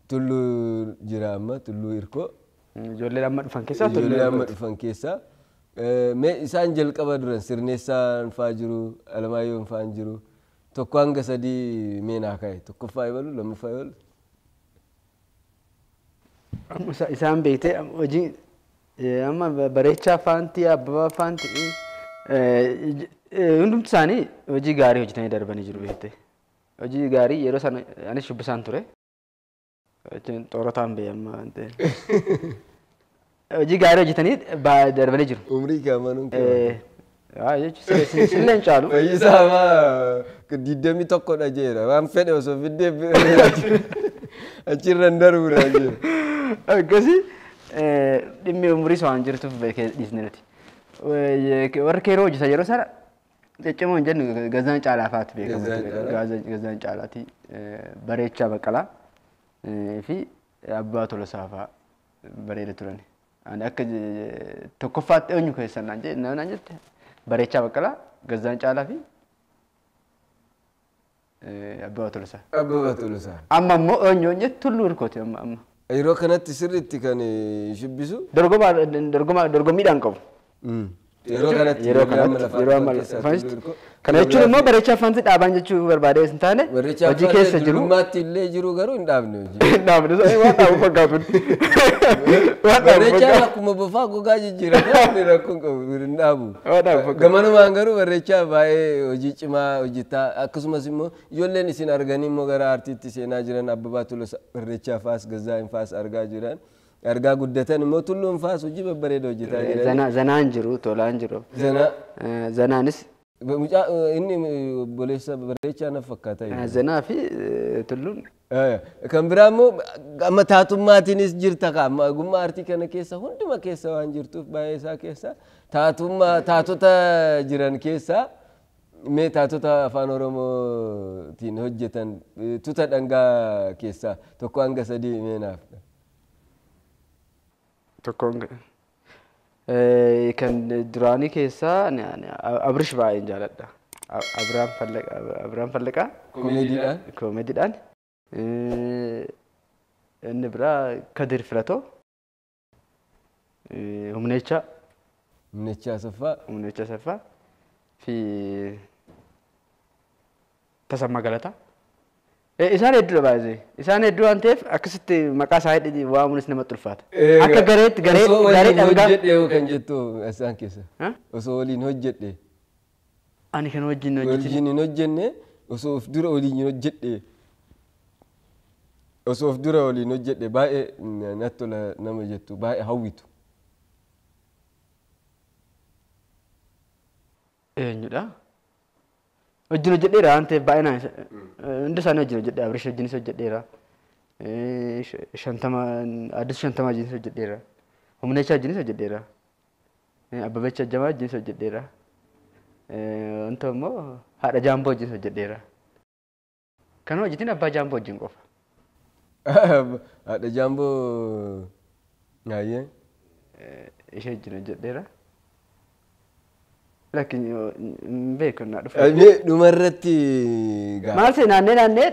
Tulluu jira amma Tulluu Irkoo. Ijoollee amma dhufan keessaa Tulluu Ijoollee amma dhufan keessaa. Mee isaan jalqaba duran Sirneessaan fa'aa jiru, Alamaayyoon fa'aan jiru. 1 hanga 3 mee naa kaa'e. 1ffaa ebalu, 2ffaa ebalu. Isaan beektee hojii Amma Bareechaa Faantii, Abbabaa Faantii hundumti isaanii hojii gaarii hojjetanii darbanii jiru beekte. Hojii gaarii yeroo sana anis shubbisaan ture. Xoorataan ba'e amma waan ta'eef. Hojii gaarii hojjetanii darbanii jiru. Umrii kee amanuun kee. Jechuun sillee hin caalu. Fayyisaa maa 21dha jeera waan fedhe osoo fiddee achirra hin darbuudha jeera. Akkasii dhimmi umrii waan jirtuuf beekee dhiisne nuti. Warri keeroo hojjetan yeroo sana ciccimoo hin jennu Gazzaan Caalaa fa'aatu beekama. Gazzaan Caalaati Bareechaa Baqqalaa fi Abbaa Tolosaa fa'a bareeda turan. Ani akka tokkoffaatti eenyu keessan naan jette Bareechaa Baqqalaa, Gazzaan Caalaa fi Abbaa Tolosaa. Abbaa Tolosaa. Amma immoo eenyu jettu Tulluu Hirkooti amma amma. Yeroo kanatti sirriitti kan shubbisu. Dorgommiidhaan qabu. Yeroo kanatti yeroo kanatti yeroo amma kana jechuun immoo Bareechaa Faantii dhaabaan jechuu barbaadee hin taane hojii keessa jiru. Durummaatti illee jiru garuu hin dhaabne hojii. Hin dhaabne waan dhaabu fakkaatu. Bareechaan akkuma bofaa gogaa jijjiirama rakkoon qabu hin dhaabu. Gamanumaan garuu Bareechaa baay'ee hojii cimaa hojjetaa akkasumas immoo ijoolleen isin arganii immoo gara aartiitti seenaa jiran Abbabaa Tolosaa Bareechaa faas Gazzaayin faas argaa jiran. Argaa guddatan immoo Tulluun faas hojii babbareeda hojjetaa jiran. Zanaan jiru tolaan jiru. Zanaa. Zanaanis. Mucaa inni obboleessa Bareechaa na fakkaata. Zanaa fi Tulluun. Kan biraa immoo amma taatummaatiinis jirta kaa amma ogummaa aartii kana keessa hunduma keessa waan jirtuuf baay'ee isaa keessa taatummaa taatota jiran keessaa mee taatota afaan Oromootiin hojjetan tuta dhangaa keessaa 1 hanga 3 mee naaf. Tokko kan duraanii keessaa Abrish baay'een jaaladha. Abiraam Fallaqaa. Komeediidhaan. Komeediidhaan. Inni biraa Kadir Filatoo. Humneechaa. Humneechaa Asaffaa. Humneechaa Asaffaa fi Tasammaa Galataa. Isaan hedduudha baay'ee. Isaan hedduu waan ta'eef akkasitti maqaa isaanii waamuunis namatti ulfaata. Akka gareetti garee garee dhangaa. Osoo waliin hojjedhe kan jettu isaan keessa. Osoo waliin hojjedhe. Ani kan wajjin hojjetin. Wajjin hin hojjenne osoo of dura waliin hojjedhe. Osoo of dura waliin hojjedhe baay'ee natti tola nama jettu baay'ee hawwitu. Eenyudha? Wajjin hojjedheera waan ta'eef baay'inaan hundi isaanii wajjin hojjedhe Abrish wajjinis hojjedheera. Shantama Addis Shantamaa wajjinis hojjedheera. Humneechaa wajjinis hojjedheera. Abbabech Ajjamaa wajjinis hojjedheera. Wanta immoo haadha Jaamboo wajjinis hojjedheera. Kan hojjetin abbaa Jaamboo wajjin qofa. Haadha Jaamboo naayyee. Ishee wajjin hojjedheera. Lakkin beeku na dhufa. Dhumarratti gaafa. Maal see naannee naannee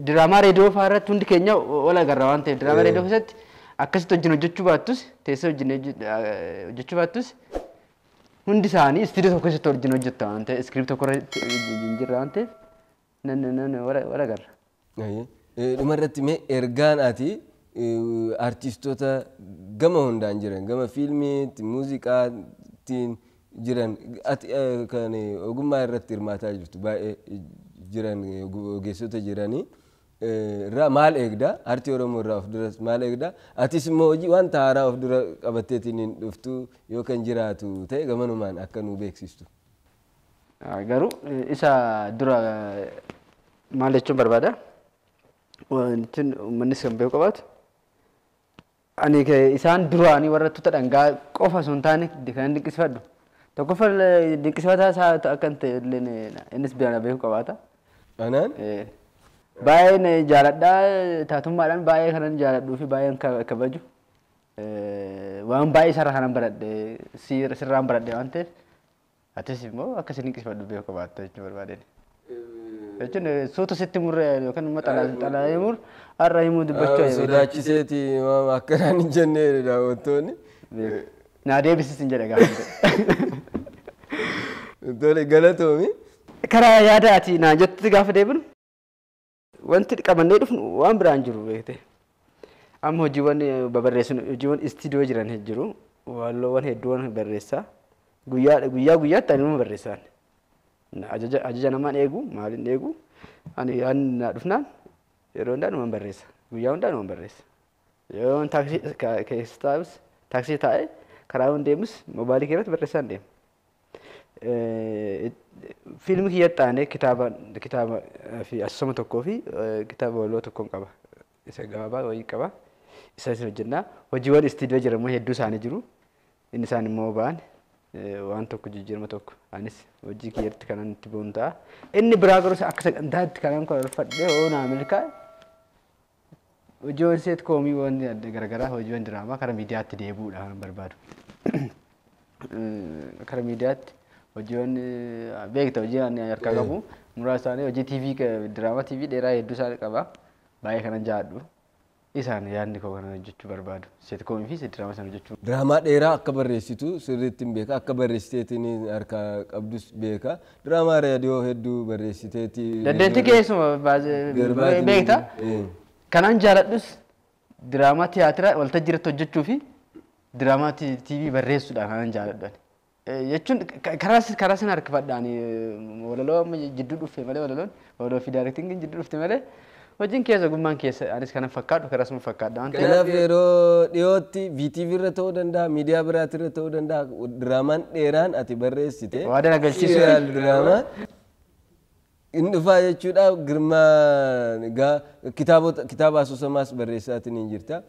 diraamaa reediyoo fa'aa irratti hundi keenya wal agarra waan ta'eef diraamaa reediyoo keessatti akkasitti wajjin hojjechuu baattus teessoo wajjin hojjechuu baattus hundi isaanii istiidiyoo tokko keessatti wajjin hojjetta waan ta'eef iskiriiptii tokko irratti hin jirra waan ta'eef nan wal agarra. Dhumarratti mee ergaan ati artistoota gama hundaan jiran gama fiilmiitti muuziqaatiin jiran ati kan ogummaa irratti hirmaataa jirtu baay'ee jiran ogeessota jiranii irraa maal eegda aartii Oromoo irraa of duras maal eegda atis immoo hojii wanta haaraa of dura qabatteetiin hin dhuftu yoo kan jiraatu ta'e gamanumaan akka nu beeksistu. Garuu isa dura maal jechuun barbaada? Wanti uummannis kan beeku qabaatu. Ani isaan duraanii warra tuta dhangaa qofa osoo hin taane kan dinqisiifadhu. Tokkoffaa dinqisiifataa isaa akka hin ta'e illee innis biraan beeku qabaata. Anaan? Baay'een jaaladha taatummaadhaan baay'ee kanan jaaladhuu fi baay'een kabaju. Waan baay'ee isarraa kanan baradhe sirraan baradhe waan ta'eef atis immoo akka isin dinqisiifadhu beeku qabaatta jechuun barbaadeen. Jechuun suuta sitti murre yookaan immoo xalayaa mur har'a himuu dubbachuu. Sodaachiseeti akkanaan hin jenne daawwattoonni. Naa deebisis hin jedhe gaafa. Tole galatoomi. Karaa yaada ati naa jettutti gaafa deebinu wanti qabannee dhufnu waan biraan jiru beekte. Amma hojiiwwan babarreessinu hojiiwwan istiidiyoo jiran jiru. Walaloowwan hedduuwwan barreessaa. Guyyaa guyyaa guyyaatti ani numa barreessaan. Ajaja namaan eegu, maaliin eegu, ani yaadni naa dhufnaan yeroo hundaa numan barreessa. Guyyaa hundaa numan barreessa. Yoo taaksii keessa taa'us, taaksii taa'ee karaa yoon deemus mobaayilii kee irratti barreessaan deema. Fiilmii kiyyatti aanee kitaaba fi asoosama tokkoo fi kitaaba walaloo tokkoon qaba. Isa gabaabaa wayii qaba. Isa isin hojjennaa. Hojiiwwan istiidiyoo jiran immoo hedduu isaanii jiru. Inni isaan immoo ba'an waan tokko jijjiirama tokko anis hojii kiyyatti kanan itti boonu ta'a. Inni biraa garuu akka sagantaatti kanan karoorfadhee hoo naa milkaa'e hojiiwwan seet koomiiwwan garaagaraa, hojiiwwan diraamaa karaa miidiyaatti deebi'uudha kan barbaadu. Karaa miidiyaatti hojiiwwan beekta, hojii ani harkaa qabu muraasa isaanii, hojii TV, diraamaa TV dheeraa hedduu isaa qaba. Baay'ee kanan jaalladhu. Isaan yaadni koo kana hojjechuu barbaadu. Seet koomii fi diraamaa sana hojjechuu. Diraamaa dheeraa akka barreessitu sirriitti hin beeka. Akka barreessiteetiin harkaa qabdus beeka. Diraamaa raadiyoo hedduu barreessiteeti. Dandeettii keessuma beekta. Kanaan jaaladhus diraamaa tiyaatira waltajjii irratti hojjechuu fi diraamaa TV barreessuudha kanan jaaladhu. Jechuun karaa sana harkifadhaan walaloo amma jidduu dhufe malee, walaloon walaloo fi directingiin jidduu dhufte malee, hojiin keessa ogummaan keessa anis kanan fakkaadhu karaa suma fakkaadha waan ta'eef. Kanaaf yeroo dhiyootti VTV irra ta'uu danda'a, miidiyaa biraati irra ta'uu danda'a, diraamaan dheeraan ati barreessite. Waadaa agarsiisuu. Serial diraamaa inni dhufaa jechuudha. Girmaa egaa kitaabota, kitaaba asoosamaas barreessaatiin hin jirta.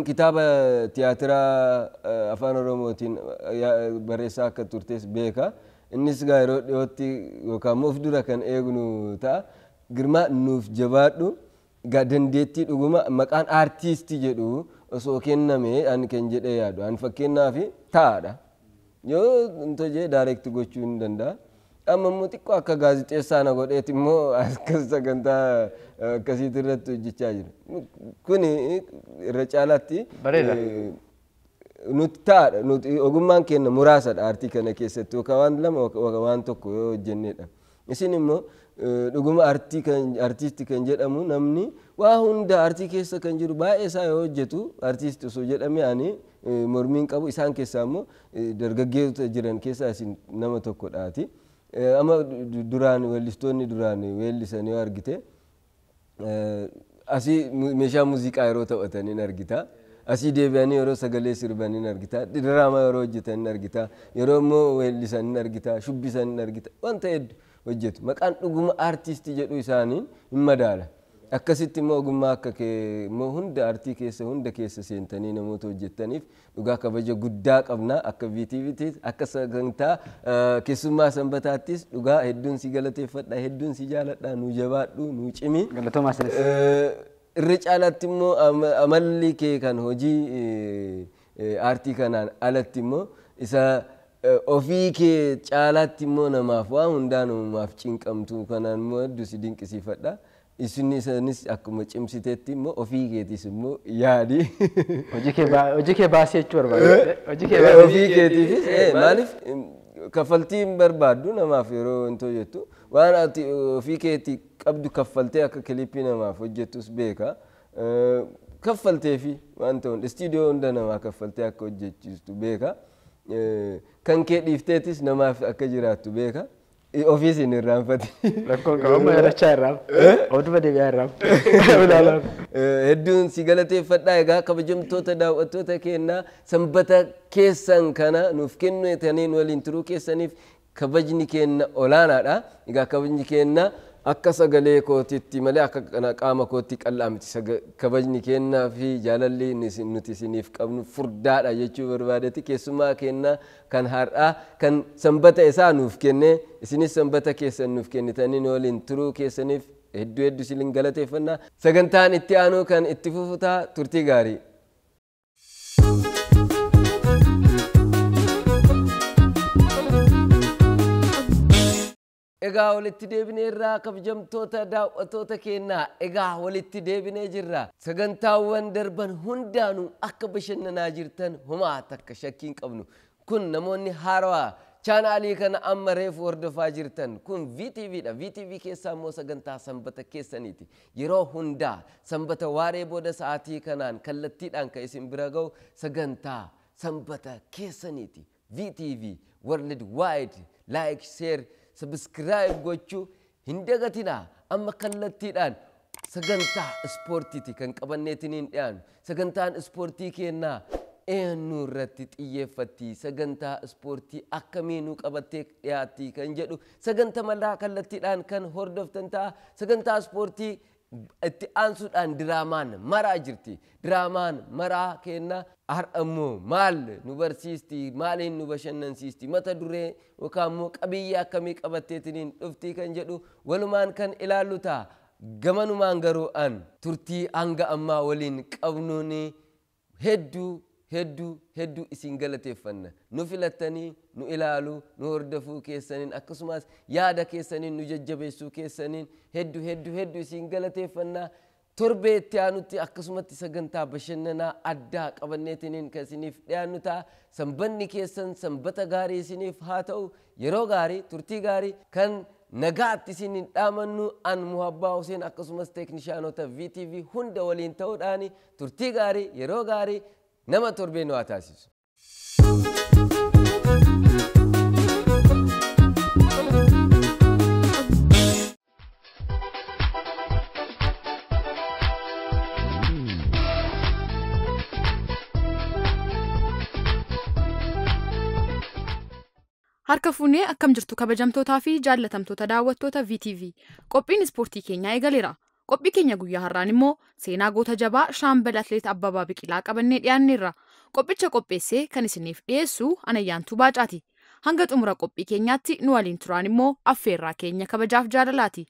Kitaaba tiyaatiraa afaan Oromootiin barreessaa akka turtes beeka. Innis egaa yeroo dhiyootti yookaan immoo of dura kan eegnu ta'a. Girmaa, nuuf jabaadhu. Egaa dandeettii dhuguma maqaan aartiistii jedhu osoo kenname ani kan jedhee yaadu. Ani fakkeenyaaf taa'aadha. Yoo hin direct gochuu hin danda'a. Amma immoo xiqqoo akka gaazixeessaa na godheeti immoo akkas sagantaa akkasiitti irratti hojjechaa jiru. Kuni irra caalaatti Bareeda. Nuti taa'aadha. Nuti ogummaan keenya muraasadha aartii kana keessatti, yookaan waan lama yookaan waan tokko yoo hojjennedha. Isin immoo dhuguma aartii kan aartiistii kan jedhamu namni waa hunda aartii keessa kan jiru baay'ee isaa yoo hojjetu aartiistii osoo jedhame ani mormiin qabu. Isaan keessaa immoo dargaggeessota jiran keessaa isin nama tokkodhaati. Amma duraan weellistoonni duraan weellisan yoo argite, asii meeshaa muuziqaa yeroo taphatan hin argita. Asii deebi'anii yeroo sagalee sirban hin argita. Diraamaa yeroo hojjetan hin argita. Yeroo immoo weellisan hin argita. Shubbisan hin argita. Wanta hedduu hojjetu. Maqaan dhuguma aartistii jedhu isaaniin hin madaala. Akkasitti immoo ogummaa akka kee immoo hunda aartii keessa hunda keessa seentanii namoota hojjettaniif dhugaa kabaja guddaa qabna. Akka VTV'ttis, akka sagantaa keessummaa sanbataattis dhugaa hedduun si galateeffadha, hedduun si jaaladha. Nu jabaadhu, nu cimi. Galatoomaa isinis. Irra caalaatti immoo amalli kee kan hojii aartii kanaan alatti immoo isa ofii kee caalaatti immoo namaaf waan hundaa namaaf cinqamtu kanaan immoo hedduu si dinqisiifadha. Isin isanis akkuma cimsiteetti immoo ofii keetiis immoo yaadi. Hojii kee baasii jechuu barbaade. Hojii kee baasii. Ofii keetiifis maaliif kaffaltii hin barbaaddu namaaf yeroo hin hojjettu, waan ati ofii keetii qabdu kaffaltee akka kilipii namaaf hojjettus beeka. Kaffaltee fi waan ta'uun istiidiyoo hunda namaa kaffaltee akka hojjechiistu beeka. Kan kee dhiifteetis namaaf akka jiraattu beeka. Ofiis hin irraanfate. Rakkoon qabu, amma yarachaa irraa. Oduma deebi'aa irraa. Hedduun si galateeffadhaa. Egaa kabajamtoota daawwattoota keenyaa, sanbata keessan kana nuuf kennitaniin waliin turuu keessaniif kabajni keenya olaanaadha. Egaa kabajni keenya akka sagalee kootitti malee akka qaama kootti qal'aa miti. Kabajni keenyaa fi jaalalli nuti isiniif qabnu furdaadha jechuu barbaadetti keessumaa keenya kan har'aa kan sanbata isaa nuuf kenne, isinis sanbata keessan nuuf kennitanii waliin turuu keessaniif hedduu hedduu isin galateeffannaa. Sagantaan itti aanu kan itti fufutaa, turtii gaarii. Egaa walitti deebinee irraa, kabajamtoota daawwattoota keenyaa, egaa walitti deebinee jirra. Sagantaawwan darban hundaanuu akka bashannanaa jirtan homaa takka shakkii hin qabnu. Kun namoonni haarawaa chaanaalii kana amma reefu hordofaa jirtan, kun VTV dha. VTV keessaa immoo sagantaa sanbata keessaniiti. Yeroo hundaa sanbata waaree booda sa'aatii kanaan kallattiidhaan kan isin bira ga'u sagantaa Sanbata keessaniiti. VTV World Wide like, share, subscribe gochuu hin dagatinaa. Amma kallattiidhaan sagantaa ispoortiiti kan qabanneetiniin dhiyaannu. Sagantaan ispoortii kennaa eenyu irratti xiyyeeffatti, sagantaa ispoortii akkamii nu qabattee dhiyaatti kan jedhu sagantaa malaa kallattiidhaan kan hordoftan ta'a. Sagantaa ispoortii itti aansuudhaan diraamaan maraa jirti. Diraamaan maraa kenna har'a immoo maal nu barsiisti, maaliin nu bashannansiisti, mata duree yookaan immoo qabiyyee akkamii qabatteetiniin dhufti kan jedhu walumaan kan ilaallu ta'a. Gamanumaan garuu an turtii hanga ammaa waliin qabnuun hedduu hedduu hedduu isin galateeffanna. Nu filattanii nu ilaaluu, nu hordofuu keessaniin, akkasumas yaada keessaniin nu jajjabeessuu keessaniin hedduu hedduu hedduu isin galateeffanna. Torbee itti aanutti akkasumatti sagantaa bashannanaa addaa qabanneetiniin kan isiniif dhiyaannu ta'a. Sanbanni keessan sanbata gaarii isiniif haa ta'u. Yeroo gaarii, turtii gaarii kan nagaatti isiniin dhaamannu an Muhabbaa Huseen akkasumas teeknishaanota VTV hunda waliin ta'uudhaan turtii gaarii, yeroo gaarii nama torbee nu haa taasisu. Harka fuunee akkam jirtu kabajamtootaa fi jaallatamtoota daawwattoota VTV. Qophiin ispoortii keenyaa eegaleera. Qophii keenya guyyaa har'aan immoo seenaa goota jabaa Shaambal Atleet Abbabaa Biqilaa qabannee dhiyaanneerra. Qophicha qopheessee kan isiniif dhiyeessu Anayyaantuu Baacaati. Hanga xumura qophii keenyaatti nu waliin turaan immoo affeerraa keenya kabajaaf jaalalaati.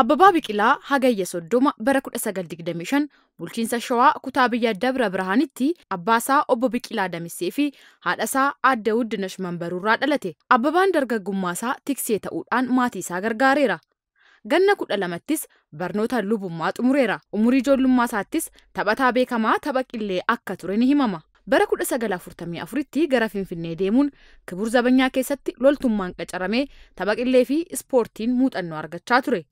Abbabaa Biqilaa Hagayya 30 bara 1925 bulchiinsa Shawaa kutaa biyya Dabra Birhaanitti abbaasaa obbo Biqilaa Damissee fi haadhasaa Aadde Wuddinash Manbaruurraa dhalate. Abbabaan dargaggummaasaa tiksee ta'uudhaan maatii isaa gargaareera. Ganna 12ttis barnoota lubummaa xumureera. Umurii ijoollummaa isaattis taphataa beekamaa tapha qillee akka ture ni himama. Bara 1944tti gara Finfinnee deemuun Kibur Zabanyaa keessatti loltummaan qacaramee tapha qillee fi ispoortiin muuxannoo argachaa ture.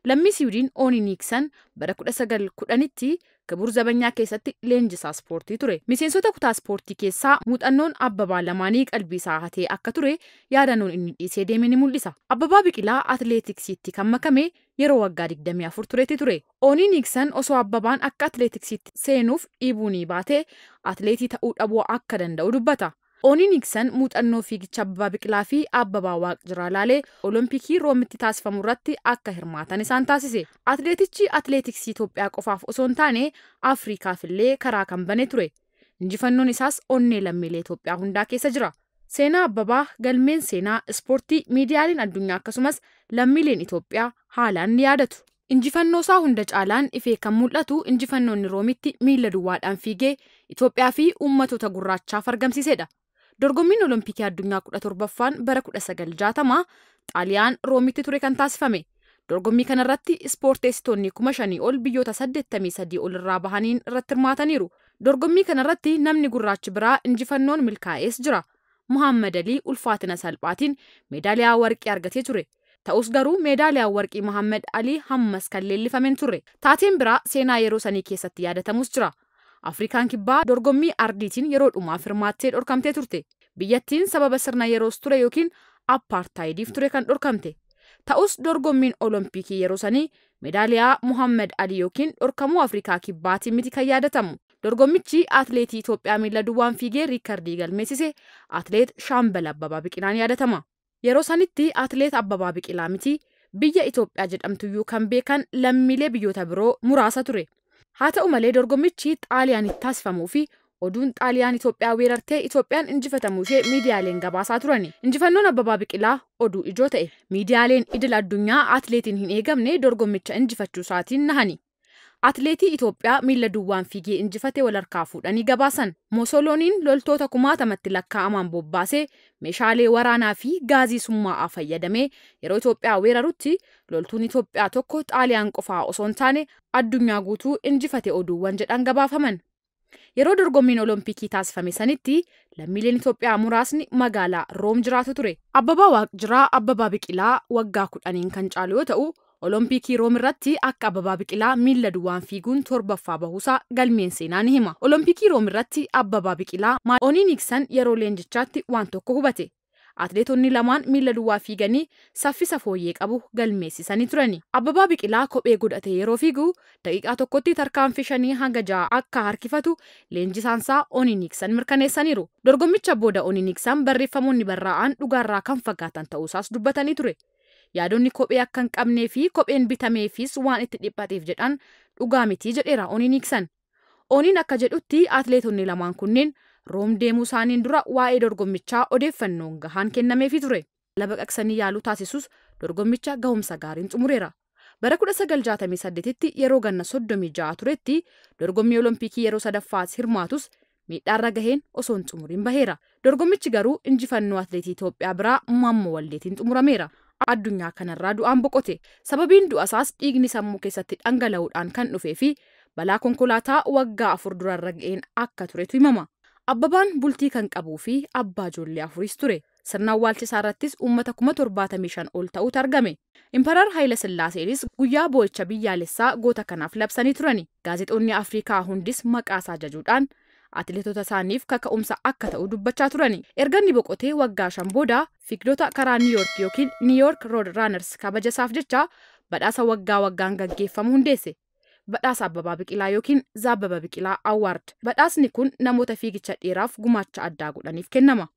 Lammii Siwiidin Ooni Niiksan bara 1910tti Kibur Zabanyaa keessatti leenjisaa ispoortii ture. Miseensota kutaa ispoortii keessaa muuxannoon Abbabaa lamaanii qalbii isaa hatee akka ture yaadannoon inni dhiisee deeme ni mul'isa. Abbabaa Biqilaa atileetiksiitti kan makame yeroo waggaa 24 turetti ture. Ooni Niiksan osoo Abbabaan akka atileetiksiitti seenuuf dhiibuu ni baate atileetii ta'uu dhabuu akka danda'u dubbata. Ooni Niiksan muuxannoo fiigicha Abbabaa Biqilaa fi Abbabaa Waaqjiraa laalee Olompikii Roomitti taasifamu irratti akka hirmaatan isaan taasise. Atileetichi atileetiksii Itoophiyaa qofaaf osoo hin taane Afriikaaf illee karaa kan bane ture. Injifannoon isaas onnee lammiilee Itoophiyaa hundaa keessa jira. Seenaa Abbabaa galmeen seenaa ispoortii miidiyaaleen addunyaa akkasumas lammiileen Itoophiyaa haalaan ni yaadatu. Injifannoo isaa hunda caalaan ifee kan mul'atu injifannoonni Roomitti miila duwwaadhaan fiigee Itoophiyaa fi uummatoota gurraachaaf argamsiisedha. Dorgommiin Olompikii addunyaa 17ffaan bara 1960 Xaaliyaan Roomitti ture kan taasifame. Dorgommii kanarratti ispoorteessitoonni 5,000 ol biyyoota 83 ol irraa bahaniin irratti hirmaataniiru. Dorgommii kanarratti namni gurraachi biraa injifannoon milkaa'ees jira. Muhammad Alii ulfaatina salphaatiin meedaaliyaa warqii argatee ture. Ta'us garuu meedaaliyaa warqii Muhammad Alii hammas kan leellifame hin turre. Taateen biraa seenaa yeroo sanii keessatti yaadatamus jira. Afrikaan kibbaa dorgommii ardiitiin yeroo dhumaaf hirmaattee dhorkamtee turte. Biyyattiin sababa sirna yeroos ture yookiin appaartaayidiif ture kan dhorkamte. Ta'us dorgommiin Olompikii yeroo sanii meedaaliyaa Muhammad Alii yookiin dhorkamuu Afrikaa kibbaatiin miti kan yaadatamu. Dorgommichi atileetii Itoophiyaa miila duwwaan fiigee riikardii galmeessise atileet Shaambal Abbabaa Biqilaan yaadatama. Yeroo sanitti atileet Abbabaa Biqilaa miti biyya Itoophiyaa jedhamtuyyuu kan beekan lammiilee biyyoota biroo muraasa ture. Haa ta'u malee dorgommichi Xaaliyaanitti taasifamuu fi oduun Xaaliyaan Itoophiyaa weerartee Itoophiyaan injifatamuu ishee miidiyaaleen gabaasaa turani. Injifannoon Abbabaa Biqilaa oduu ijoo ta'e. Miidiyaaleen idil addunyaa atileetiin hin eegamne dorgommicha injifachuu isaatiin nahani. Atileetii Itoophiyaa miila duwwaan fiigee injifate wal harkaa fuudhanii gabaasan. Moosolooniin loltoota kumaatamatti lakkaa'aman bobbaasee meeshaalee waraanaa fi gaazii summaa'aa fayyadamee yeroo Itoophiyaa weerarutti loltuun Itoophiyaa tokko Xaaliyaan qofaa osoo hin taane addunyaa guutuu injifate oduuwwan jedhan gabaafaman. Yeroo dorgommiin Olompikii taasifame sanitti lammiileen Itoophiyaa muraasni magaalaa Room jiraatu ture. Abbabaa Waaqjiraa Abbabaa Biqilaa waggaa 10 kan caalu yoo ta'u, Olompikii Room irratti akka Abbabaa Biqilaa miilla duwwaan fiiguun torbaffaa bahuusaa galmeen seenaa ni hima. Olompikii Room irratti Abbabaa Biqilaa Onii Niiksan yeroo leenjichaatti waan tokko hubate. Atleetonni lamaan miilla duwwaa fiiganii saffisa fooyyee qabu galmeessisanii turani. Abbabaa Biqilaa kophee godhatee yeroo fiigu daqiiqaa tokkotti tarkaanfii 5 hanga 6 akka harkifatu leenjisaansaa Onii Niiksan mirkaneessaniiru. Dorgommicha booda Onii Niiksan barreeffamoonni barraa'an dhugaarraa kan fagaatan ta'uusaas dubbatanii ture. Yaadonni kophee akka hin qabnee fi kopheen bitameefis waan itti dhiphateef jedhan dhugaa miti jedheera Onii Niiksan. Oniin akka jedhutti atleetonni lamaan kunneen Room deemuu isaaniin dura waa'ee dorgommichaa odeeffannoon gahaan kennameefii ture. Baqaqsanii yaaluu taasisus dorgommicha gahumsa gaariin xumureera. Bara 1968tti yeroo ganna 36 turetti dorgommii Olompikii yeroo sadaffaas hirmaatus miidhaarra gaheen osoo hin xumuriin baheera. Dorgommichi garuu injifannoo atleetii Itoophiyaa biraa Maammoo Waldeetiin xumurameera. Addunyaa kanarraa du'aan boqote. Sababiin du'a isaas dhiigni sammuu keessatti dhangala'uudhaan kan dhufee fi balaa konkolaataa waggaa 4 durarra ga'een akka turetu himama. Abbabaan bultii kan qabuu fi abbaa ijoollee 4 ture. Sirna awwaalchisaa irrattis uummata 75,000 ol ta'utu argame. Imparar Haayila Sillaaseenis guyyaa boo'icha biyyaalessaa goota kanaaf labsanii turani. Gaazexoonni Afrikaa hundis maqaa isaa jajuudhaan atleetota isaaniif kaka'umsa akka ta'u dubbachaa turani. Erga inni boqotee waggaa 5 booda fiigdota karaa New York yookiin New York Road Runners kabaja isaaf jecha badhaasa waggaa waggaan gaggeeffamu hundeesse. Badhaasa Abbabaa Biqilaa yookiin Abbabaa Biqilaa Award. Badhaasni kun namoota fiigicha dheeraaf gumaacha addaa godhaniif kennama.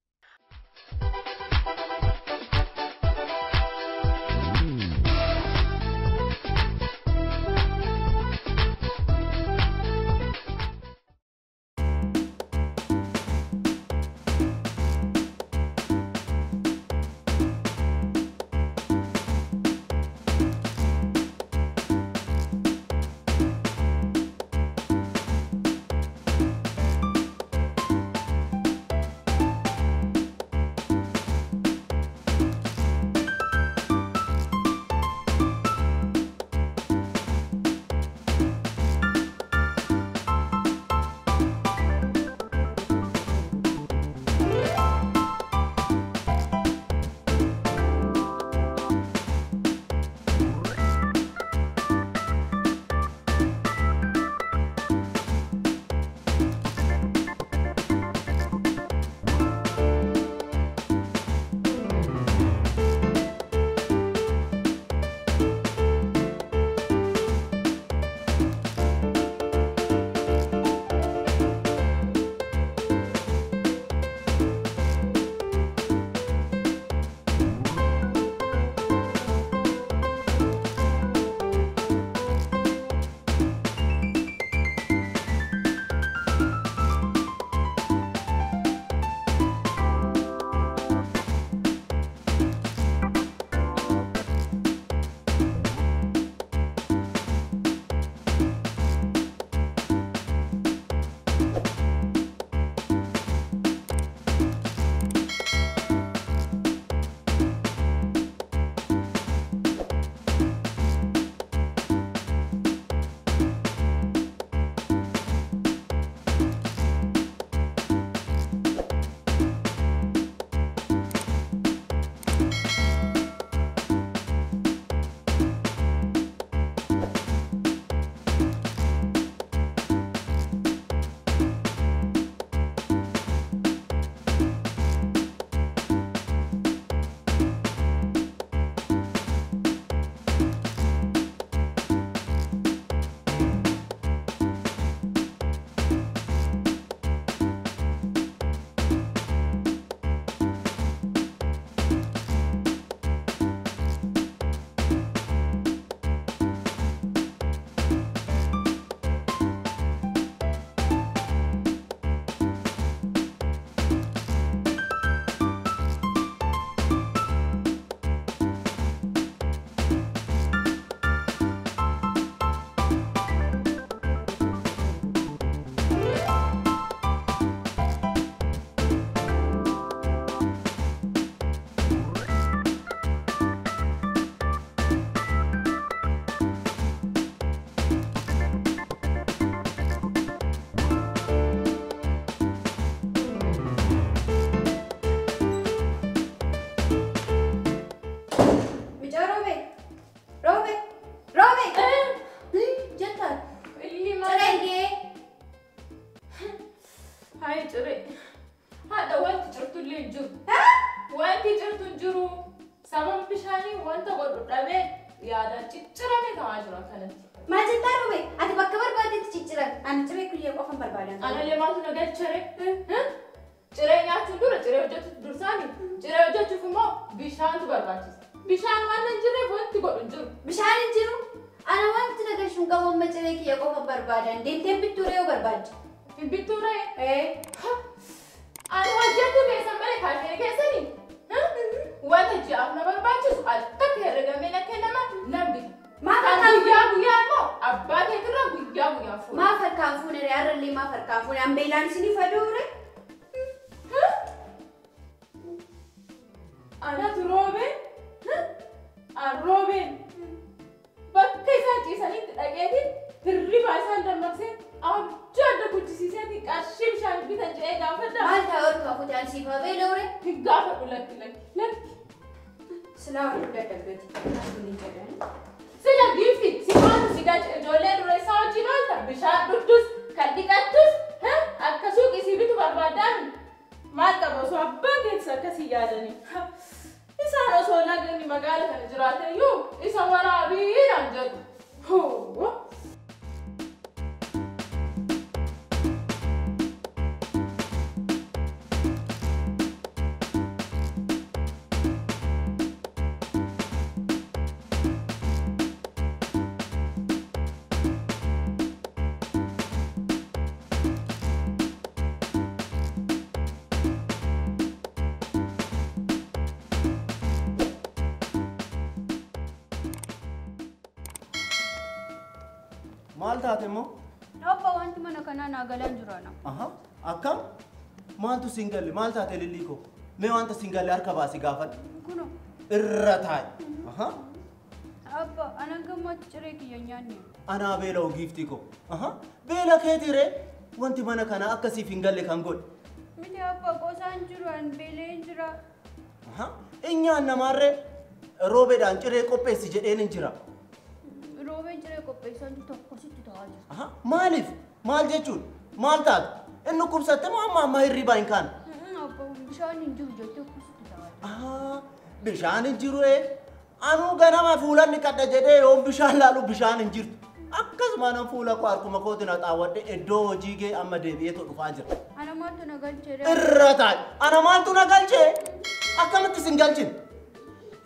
Hayi ciree. Haadha wanti cirtu illee hin jiru. Wanti cirtu hin jiru. Sababa bishaanii wanta godhu dhabee yaadaan ciccirame ta'aa jira kanatti. Maal jettaa Roobee? Ati bakka barbaadetti cicciran. Ani ciree kuyyee qofan barbaadan. Analee maaltu na galchere? Ciree nyaachuun dura ciree hojjechuuf dursaani. Ciree hojjechuuf immoo bishaantu barbaachisa. Bishaan waan hin jirreef wanti godhu hin jiru. Bishaan hin jiru? Ana wanti na galchuun qabu amma ciree kiyya qofan barbaadan. Deemtee bittuu ree yoo barbaadde. Bittuu ree? Ani hojjetu keessan malee kaashee keessanii. Wanta ji'aaf na barbaachisu al takka herregamee na kennama nan bita. Kan guyyaa guyyaa immoo abbaa keetirraa guyyaa guyyaa fuudha. Maaf harkaan fuune ree? Har'allee maaf harkaan fuune? An beelaan isinii faduu ree? Anatu roobee? An roobeen bakka isaan ciisanitti dhaqeetiin hirribaa isaan dammaqsee abjuu adda guddisiiseeti qarshii bishaan bitan jedhee gaafadha. Maal ta'a ol kaafuuti an siif haa beela'u ree? Hin gaafadhu lakki lakki lakki. Silaa wal dadhabdeeti. Sila giifti si maatu si galcha ijoollee dura isaa wajjin oolta bishaan dhugdus kan dhiqattus akka suuqii si bitu barbaadaan maal qaba osoo abbaan keessa akkasii yaadanii. Isaan osoo nagni magaala kana jiraatan iyyuu isa waraabiidhaan jedhu. Maal taate immoo? Obbo wanti mana kanaa naa galan jiru ana. Aha, akkam? Maaltu siin galle? Maal taate lillii koo? Mee wanta siin galle harka baasii gaafadhu. Kunoo. Irra taa'i. Aha. Abba anan gammachi ciree kiyya nyaanne. Anaa beela'u giiftii koo. Aha, beela keetii ree wanti mana kanaa akkasiif hin galle kan godhe. Miti abba qosaan jiru an beeleen jira. Aha, inyaan namaarree roobeedhaan ciree qopheessi jedheen hin jira. Roobeen ciree qopheessan tokkositti ta'aa jira. Aha, maaliif? Maal jechuun? Maal taate? Inni kubsatte moo amma amma hirribaa hin kaane? Abba bishaan hin jiru jettee akkasitti ta'aa jira. Aha, bishaan hin jiru ee. Anuu ganama fuula ni qadha jedhee yoon bishaan laalu bishaan hin jirtu. Akkasuma nan fuula koo harkuma kootiin haxaawwadhe iddoo hojii gee amma deebi'eetu dhufaa jira. Ana maaltu na galchee? Irra taa'i. Ana maaltu na galchee? Akkamitti sin galchine?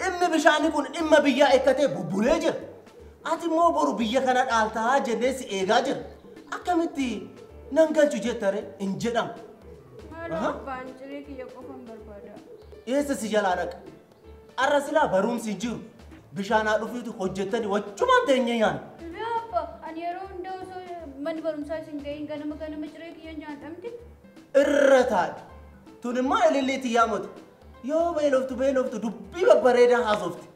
Dhimmi bishaanii kun dhimma biyyaa eekkatee bubbulee jira. Ati immoo boru biyya kana dhaaltaa jennee si eegaa jira. Akkamitti nan galchu jettare hin jedhamu. Maal abbaan ciree kiyya qofan barbaada. Eessa si jalaa dhaqa? Arra silaa barumsi hin jiru. Bishaan haa dhufuuti hojjettanii wachumaan teenyee nyaanna. Yaa abba ani yeroo hunda osoo manni barumsaa isin ga'iin ganama ganama ciree kiyya nyaadhamti. Irra taa'i. Tun immoo ililliitti yaamatu. Yoo beeloftu beeloftu dubbii babbareedaa haasofti.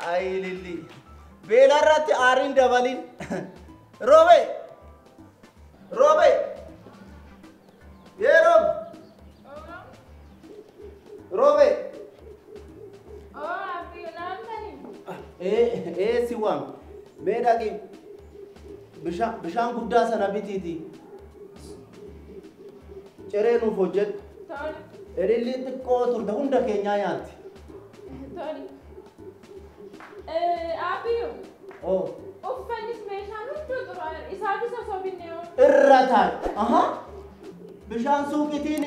Ay Lilli, beela irratti aariin dabaliin. Roobee! Roobee! Yee roobe! Roobee! Ee si waam. Mee dhaqi bishaan guddaa sana bitiiti. Ciree nuuf hojjedhu. Ililliin xiqqoo turte hunda keenyaa nyaatti. Abiyo. Oh. Uffannis meeshaan hunduu xuraa'eera. Isaafis osoo binnee hoo? Irra taa'i. Aha. Bishaan suuqiitiin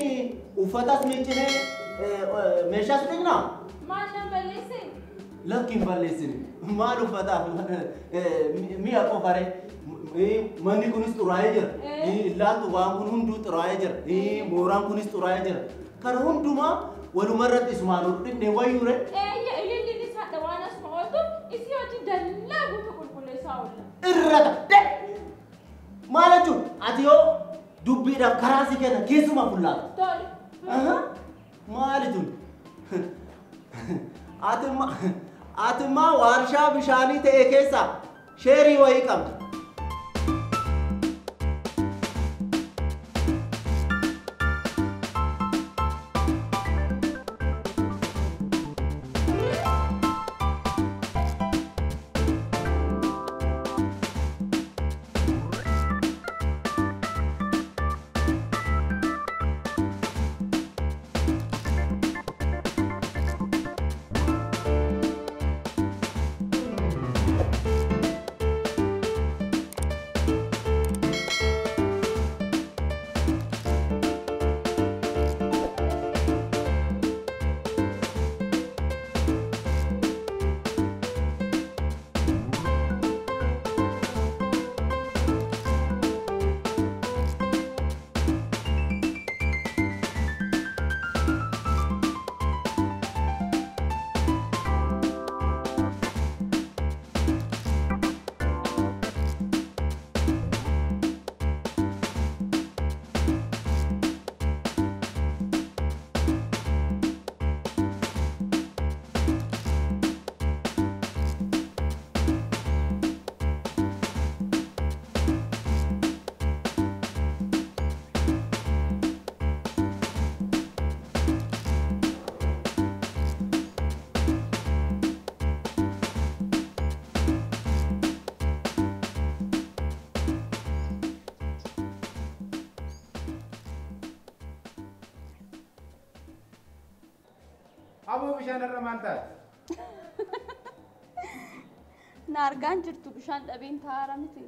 uffatas miiccinee meeshaas dhiqnaa? Maal nan balleessine? Lakki hin balleessine. Maal uffataaf mi'a qofaree manni kunis xuraa'ee jira. Ilaaltu waan kun hunduu xuraa'ee jira. Mooraan kunis xuraa'ee jira. Kana hundumaa walumarratti isumaan ol dhiqnee wayyuu ree? Eeyya ililliinis haadha waan asuma ooltu isii hojii dallaa guutuu qulqulleessaa oolla. Irra ta'a. Maal jechuun ati yoo dubbiidhaaf karaa si kenna keessuma fullaata. Tole. Maali tun? Ati immoo warshaa bishaanii ta'e keessaa sheerii wayii qabda. Aboo bishaan irra maal taate? Na argaan jirtu bishaan dhabeen taa'aara miti.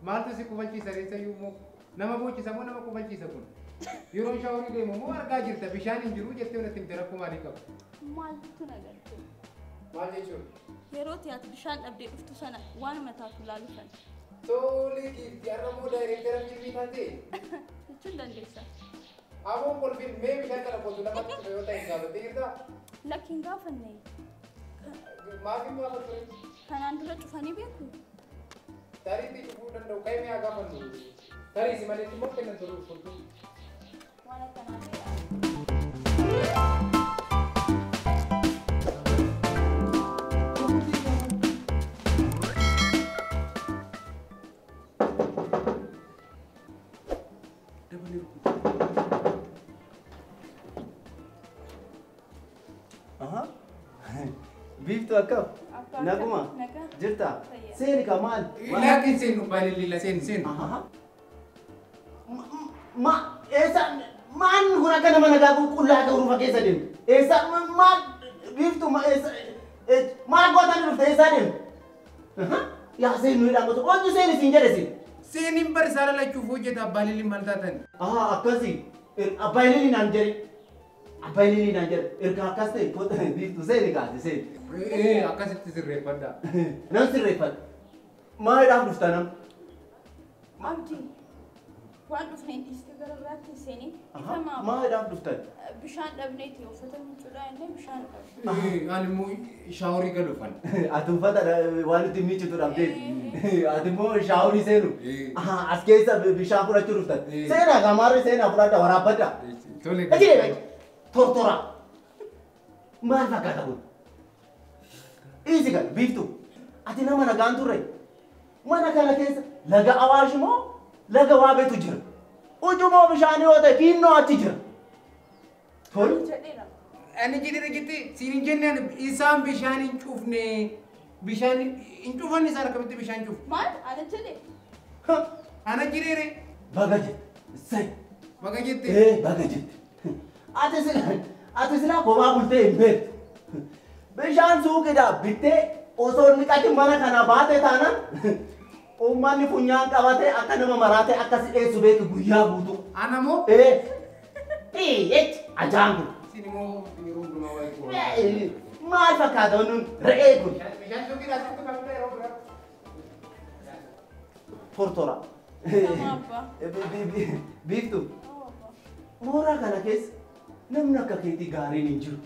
Maaltu si kufalchiisa reessayyuu immoo nama boochisa moo nama kufalchiisa kun? Yeroo shaaworii deemu moo argaa jirta bishaan hin jiru jettee natti himte rakkoo maalii qaba? Maaltu na galte? Maal jechuudha? Yeroo ati bishaan dhabdee dhuftu sana waan mataatu ilaalu sana. Tole giifti har'a moo daayireektara fiilmii taatee? Jechuun dandeessa. Aboon kolfiin mee bishaan kana qotu lamatti cufe yoo ta'e gaafattee jirtaa? Lakki hin gaafanne. Maaf hin gaafattu? Kanaan dura cufanii beeku? Tariitti cufuu danda'u ka'ee mi'a gaafannu. Tarii si malee immoo kennan tolu furtuu. Waan akkanaa ta'e. Biiftuu akkam? Naguma? Jirta? Seeni ka maal? Laakiin seenu baay'ee seeni seeni. Ma eessa maan kun akka nama nagaa qullaa ta'u rufa keessa deemu? Eessa maal biiftuu eessa maal gootanii dhufte eessaa deemu? Yaa seenu hidhaan gosa eenyu seeni siin jedhe siin? Seeniin barsaa lalachuuf hojjeta abbaan illee maal taatan? Akkasii abbaan illee naan jedhe. Abbaan illee naan jedhe erga akkas ta'e biiftuu seeni kaase seeni. Akkasitti sirreeffadha. Nan sirreeffadha. Maaliidhaaf dhufta nam? Abdii waan dhufneen dhiiste gara biraatti hin seeniin ifama. Maaliidhaaf dhuftan? Bishaan dhabneeti uffata miicuudhaa illee bishaan dhabne. Ani immoo shaaworii galuufan. Ati uffata waan ittiin miiccitu dhabdeeti. Ati immoo shaaworii seenu. As keessa bishaan fudhachuu dhuftan. Seenaa gamaarri seenaa fudhadha waraabbadha. Tole. Tortora. Maal fakkaata kun? Easy kan biiftuu. Ati nama nagaan turre. Mana kana keessa laga Awaash moo laga Waabeetu jira. Ujumoo bishaanii yoo ta'e fiinnoo achi jira. Tole. Ani jedhee jettee siin hin jenne isaan bishaan hin cufne bishaan hin cufanne isaan akkamitti bishaan cufu? Maal ana jedhee? Ana jedheere. Baga jette. Sai. Baga jette. Baga jette. Ati silaa kophaa bultee hin beektu. Bishaan suuqiidhaa bittee osoo niqatin mana kana baate taanaan uummanni funyaan qabatee akka nama maraatee akka si dheessu beeku guyyaa guutuu. Ana moo? Ajaan kun. Siin immoo yeroo hundumaa waa'ee Maal fakkaata nun re'ee kun? Bishaan suuqiidhaa sitti qabda yeroo biraa. Tortora. Biiftuu. Mooraa kana keessa namni akka keetii gaariin hin jiru.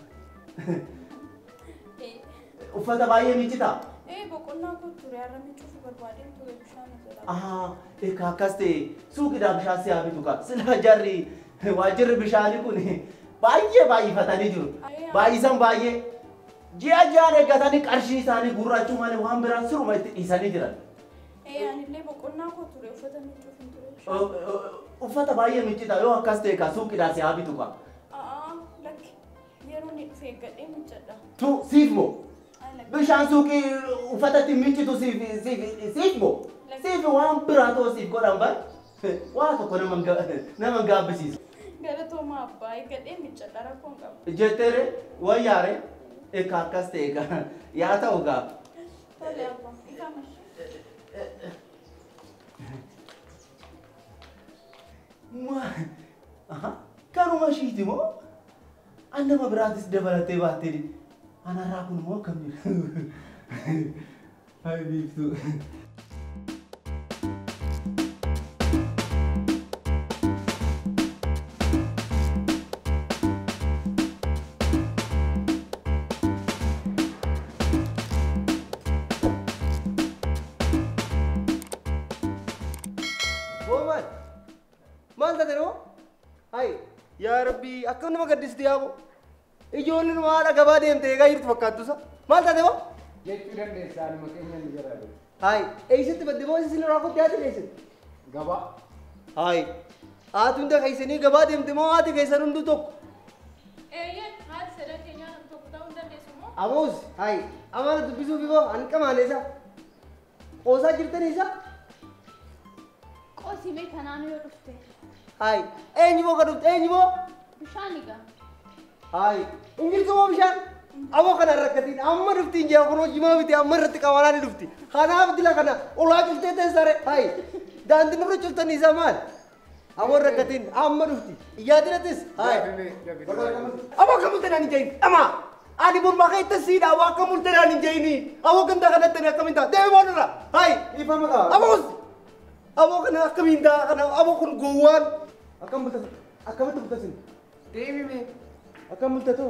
Uffata baay'ee miiccitaa? Boqonnaa koo ture har'a miicuuf barbaadeen ture bishaan jala. Egaa akkas ta'e suuqiidhaa bishaan si haa bitu kaa. Silaa jarri waajjirri bishaanii kun baay'ee baay'ifatanii jiru. Baay'isan baay'ee ji'a ji'aan eeggatanii qarshii isaanii gurraachuu malee waan biraa siruma itti dhiisanii jiran. Anillee boqonnaa koo ture uffata miicuuf hin ture. Uffata baay'ee miiccitaa yoo akkas ta'e kaa suuqiidhaa si haa bitu kaa. Lakki yeroo inni dhufe eeggadhee miiccadha. Tu siif moo? Bishaan suuqii uffata ittiin miiccitu siif moo? Siif waan biraa ta'uu siif godhan bar waa tokko nama hin gaabbisiisu. Galatoomaa abbaa eeggadhee miiccadha rakkoon qabu. Jetteere wayyaare egaa akkas ta'e egaa yaa ta'u gaa. Tole abbaa ifama. Kanuma ishiiti moo? An nama biraatis dabalatee baattee anarraa kun immoo akkam jiru? Hai biiftuu. Booman maal taate noo? Hai yaa Rabbi akkam nama gaddisiisti yaaboo. Ijoolleen haadha gabaa deemte eegaa jirtu fakkaattu isa. Maal taate moo? Jechuu dandeessa anuma keenya ni jiraatu. Hai eessatti badde moo isin irraa kotti haati eessatti? Gabaa. Hai haati hunda keessanii gabaa deemte moo haati keessan hunduu tokko? Eeyyee haati sadan keenyaa tokko ta'uu hin dandeessu moo? Amoos hai amana dubbisuuf immoo an qamaane isa. Qoosaa jirtanii isa? Qoosimee kanaan yoo dhufte. Hai eenyu moo ka dhufte eenyu moo? Bishaan egaa. Hai hin jirtu moo bishaan? Aboo kana rakkatiin amma dhuftiin jee kun hojii miti amma irratti qabanaa ni dhufti. Kanaaf dila kana olaa cuftee teessare hayi daandii nurra cuftanii isaa maal? Aboo rakkatiin amma dhufti. Iyyaadinatis hayi. Aboo akka mul'atan hin jahin dhama. Ani mormaa keessa siidha aboo akka mul'atan hin jahini. Aboo ganda kanatti akkamiin ta'a deemi boonirra hayi. Ifama qaba. Aboos aboo kana akkamiin ta'a kana aboo kun gowwaan. Akkam bultasin akkamitti bultasin? Deemi mee. Akkam bultatu?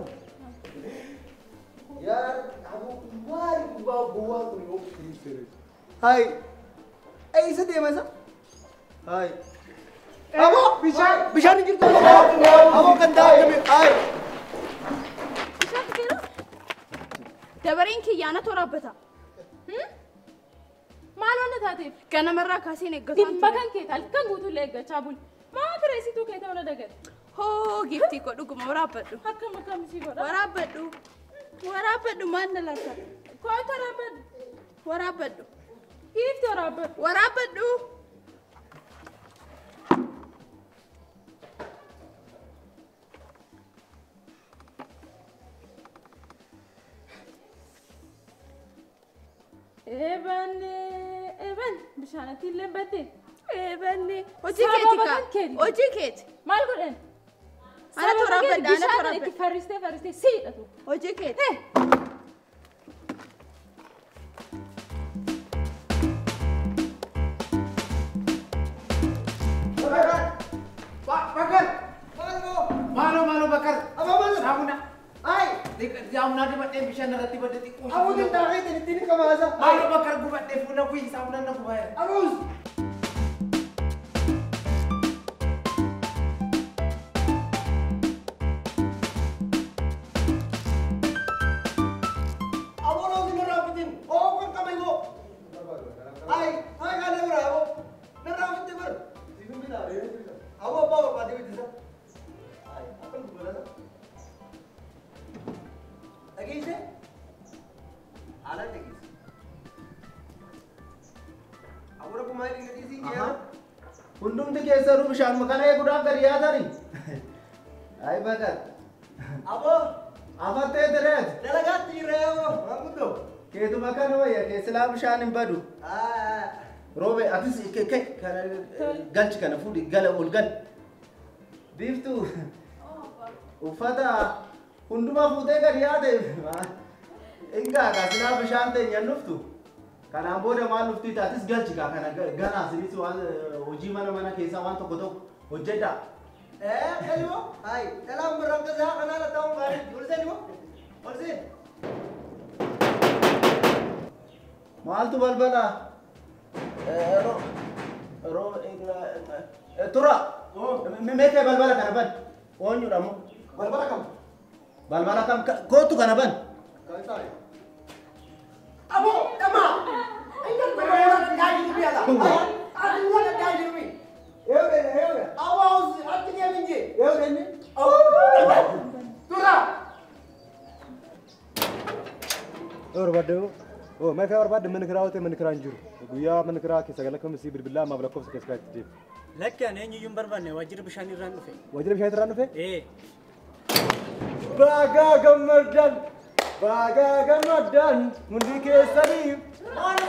Yaa aboo maali gowwaan kun yoo hayi. Eessa deema isa? Hayi. Aboo bishaan hin jirtu. Aboo kan ta'a hayi. Dabareen kiyyaana toraabbata. Maal wanna taateef? Ganamarraa kaaseen eeggataa. Dhimma kan keeti halkan guutuullee eeggachaa buli. Maa fireessituu kee ta'uu na dagate? Hoo giiftii koo dhuguma waraabbadhu. Akkam akkam isii godha? Waraabbadhu. Waraabbadhu maal na laata? Kootu waraabbadhu. Waraabbadhu. Giiftii waraabbadhu. Waraabbadhu. Eebanne eeban bishaanatti illee batte. Eebanne hojii keeti kaa hojii keeti. Maal godhan? Ana toraabadha ana Bishaan toraabadha. itti farristee farristee siidhatu. Hojii keeti. Bakar! Maaloo maaloo Bakar! Saamuna! Saamuna dibadhee bishaan irratti badde xiqqoo. Abuutiin taa'ee ittiin qabaasa. Maaloo Bakar gubadhee fuula kuyi saamuna na gubaa jira. Abuus! Aboo loosi narraa fitin. Oo kan qaba immoo. Hayi hayi kana bira aboo. Narraa fitte bara. Aboo abbaa barbaadee bittisa. Hayi akkam dubbata. Dhageesse? Haalaan dhageesse. Aboo rakkoo maal hin gadhiisiin jee? Hundumti keessanuu bishaan kana eeguudhaaf gadi yaatanii? Ayi Bakar. Aboo. Afattee tireet. Dalagaatti jirra aboo. Waan guddoo. Keetuma kana wayya keessilaa bishaan hin badu. Roobe atis kana galchi kana fuudhi gala ol gal. Biiftuu uffata hundumaa fuutee gadi yaate. Ingaa kaasilaa bishaan ta'e dhuftu. Kanaan booda maal dhufti atis galchi kaa kana ganaa sinis waan hojii mana mana keessaa waan tokko tokko hojjedhaa. Kalimo hayi dhalaan birraan kasaa kanaa lattaa'uun gaarii ol seeni moo ol seeni. Maaltu balbala? Tura. Meekee balbala kana ban. Oonyudha moo? Balbala kam? Balbala kam? Kootu kana ban. Aboo dhamaa! Aboo achi deemin jee. Tura! Barbaadde oo meeqa barbaadde mana kiraa hootee mana kiraa hin jiru. Guyyaa mana kiraa keessa galakkamsi bilbilaa ammaaf lakkoofsa keessa kaa'etti deemu. Lakki ani eenyuyyuu hin barbaanne waajjira bishaan irraan dhufe. Waajjira bishaan irraan dhufe? Ee. Bagaa gammaddan bagaa gammaddan hundi keessanii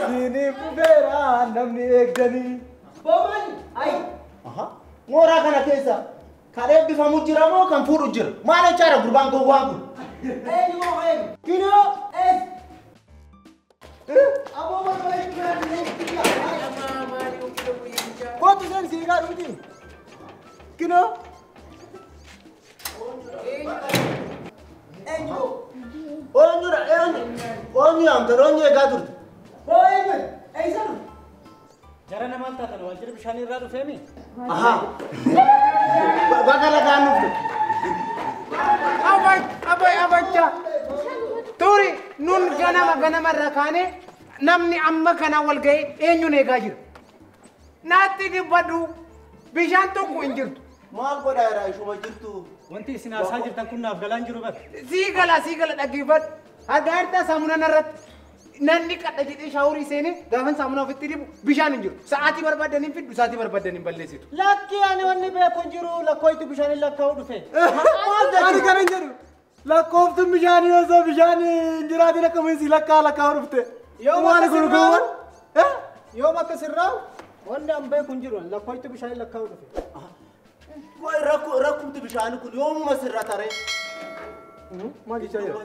siiniif dhufeera namni eegdanii. Boomaani ayi. Mooraa kana keessa kan eebbifamu jira moo kan fuudhu jira? Maal jechaadha gurbaan gowwaan kun? Eenyu moo eenyu? Kinoo! Ees! Aboo balbala jechuudha. Kootu seen siigaa dhufti. Kinoo! Eenyu? Oonyudha eenyu? Oonyu yaamtan oonyu eegaa turte. Boo eenyu? Eessa dhufe? Jara namaan taatan waajjira bishaan irraa dhufeemi? Ahaa. Bakka lagaan dhufte. Abacha. Turi nun ganama ganama irraa kaanee namni amma kana wal ga'ee eenyuun eegaa jira? Naatti dubbadhu bishaan tokko hin jirtu. Maal godhaa jira ishuma jirtu? Wanti isin haasaa jirtan kun naaf galaan jiru bakka. Sii gala sii gala dhaggeeffadhu. Argaa jirtaa saamunaan irratti namni qadha jedhee shaaworii seenee gaafan saamunaa ofitti dibu bishaan hin jiru. Sa'aatii barbaadan hin fiddu sa'aatii barbaadan hin balleessitu. Lakki ani wanni beeku hin jiru lakkooytu bishaan hin lakkaa'u dhufe. Ani kana hin jedhu. Lakkooftuun bishaanii osoo bishaan hin jiraatin akkamiin si lakkaa lakkaa dhufte. Maali kun gowwan? Yoom akka sirraa'u wanni an beeku hin jiru lakkooftu bishaanii lakkaa'u dhufe. Qoy rakkumti bishaanii kun yoomuma sirra taree? Maal jechaa jira?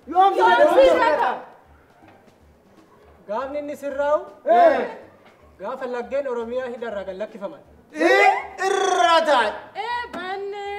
Yoom sirrata? Gaafni inni sirraa'u gaafa laggeen Oromiyaa hidharraa gad lakkifaman. Irra taa'e. Bannee.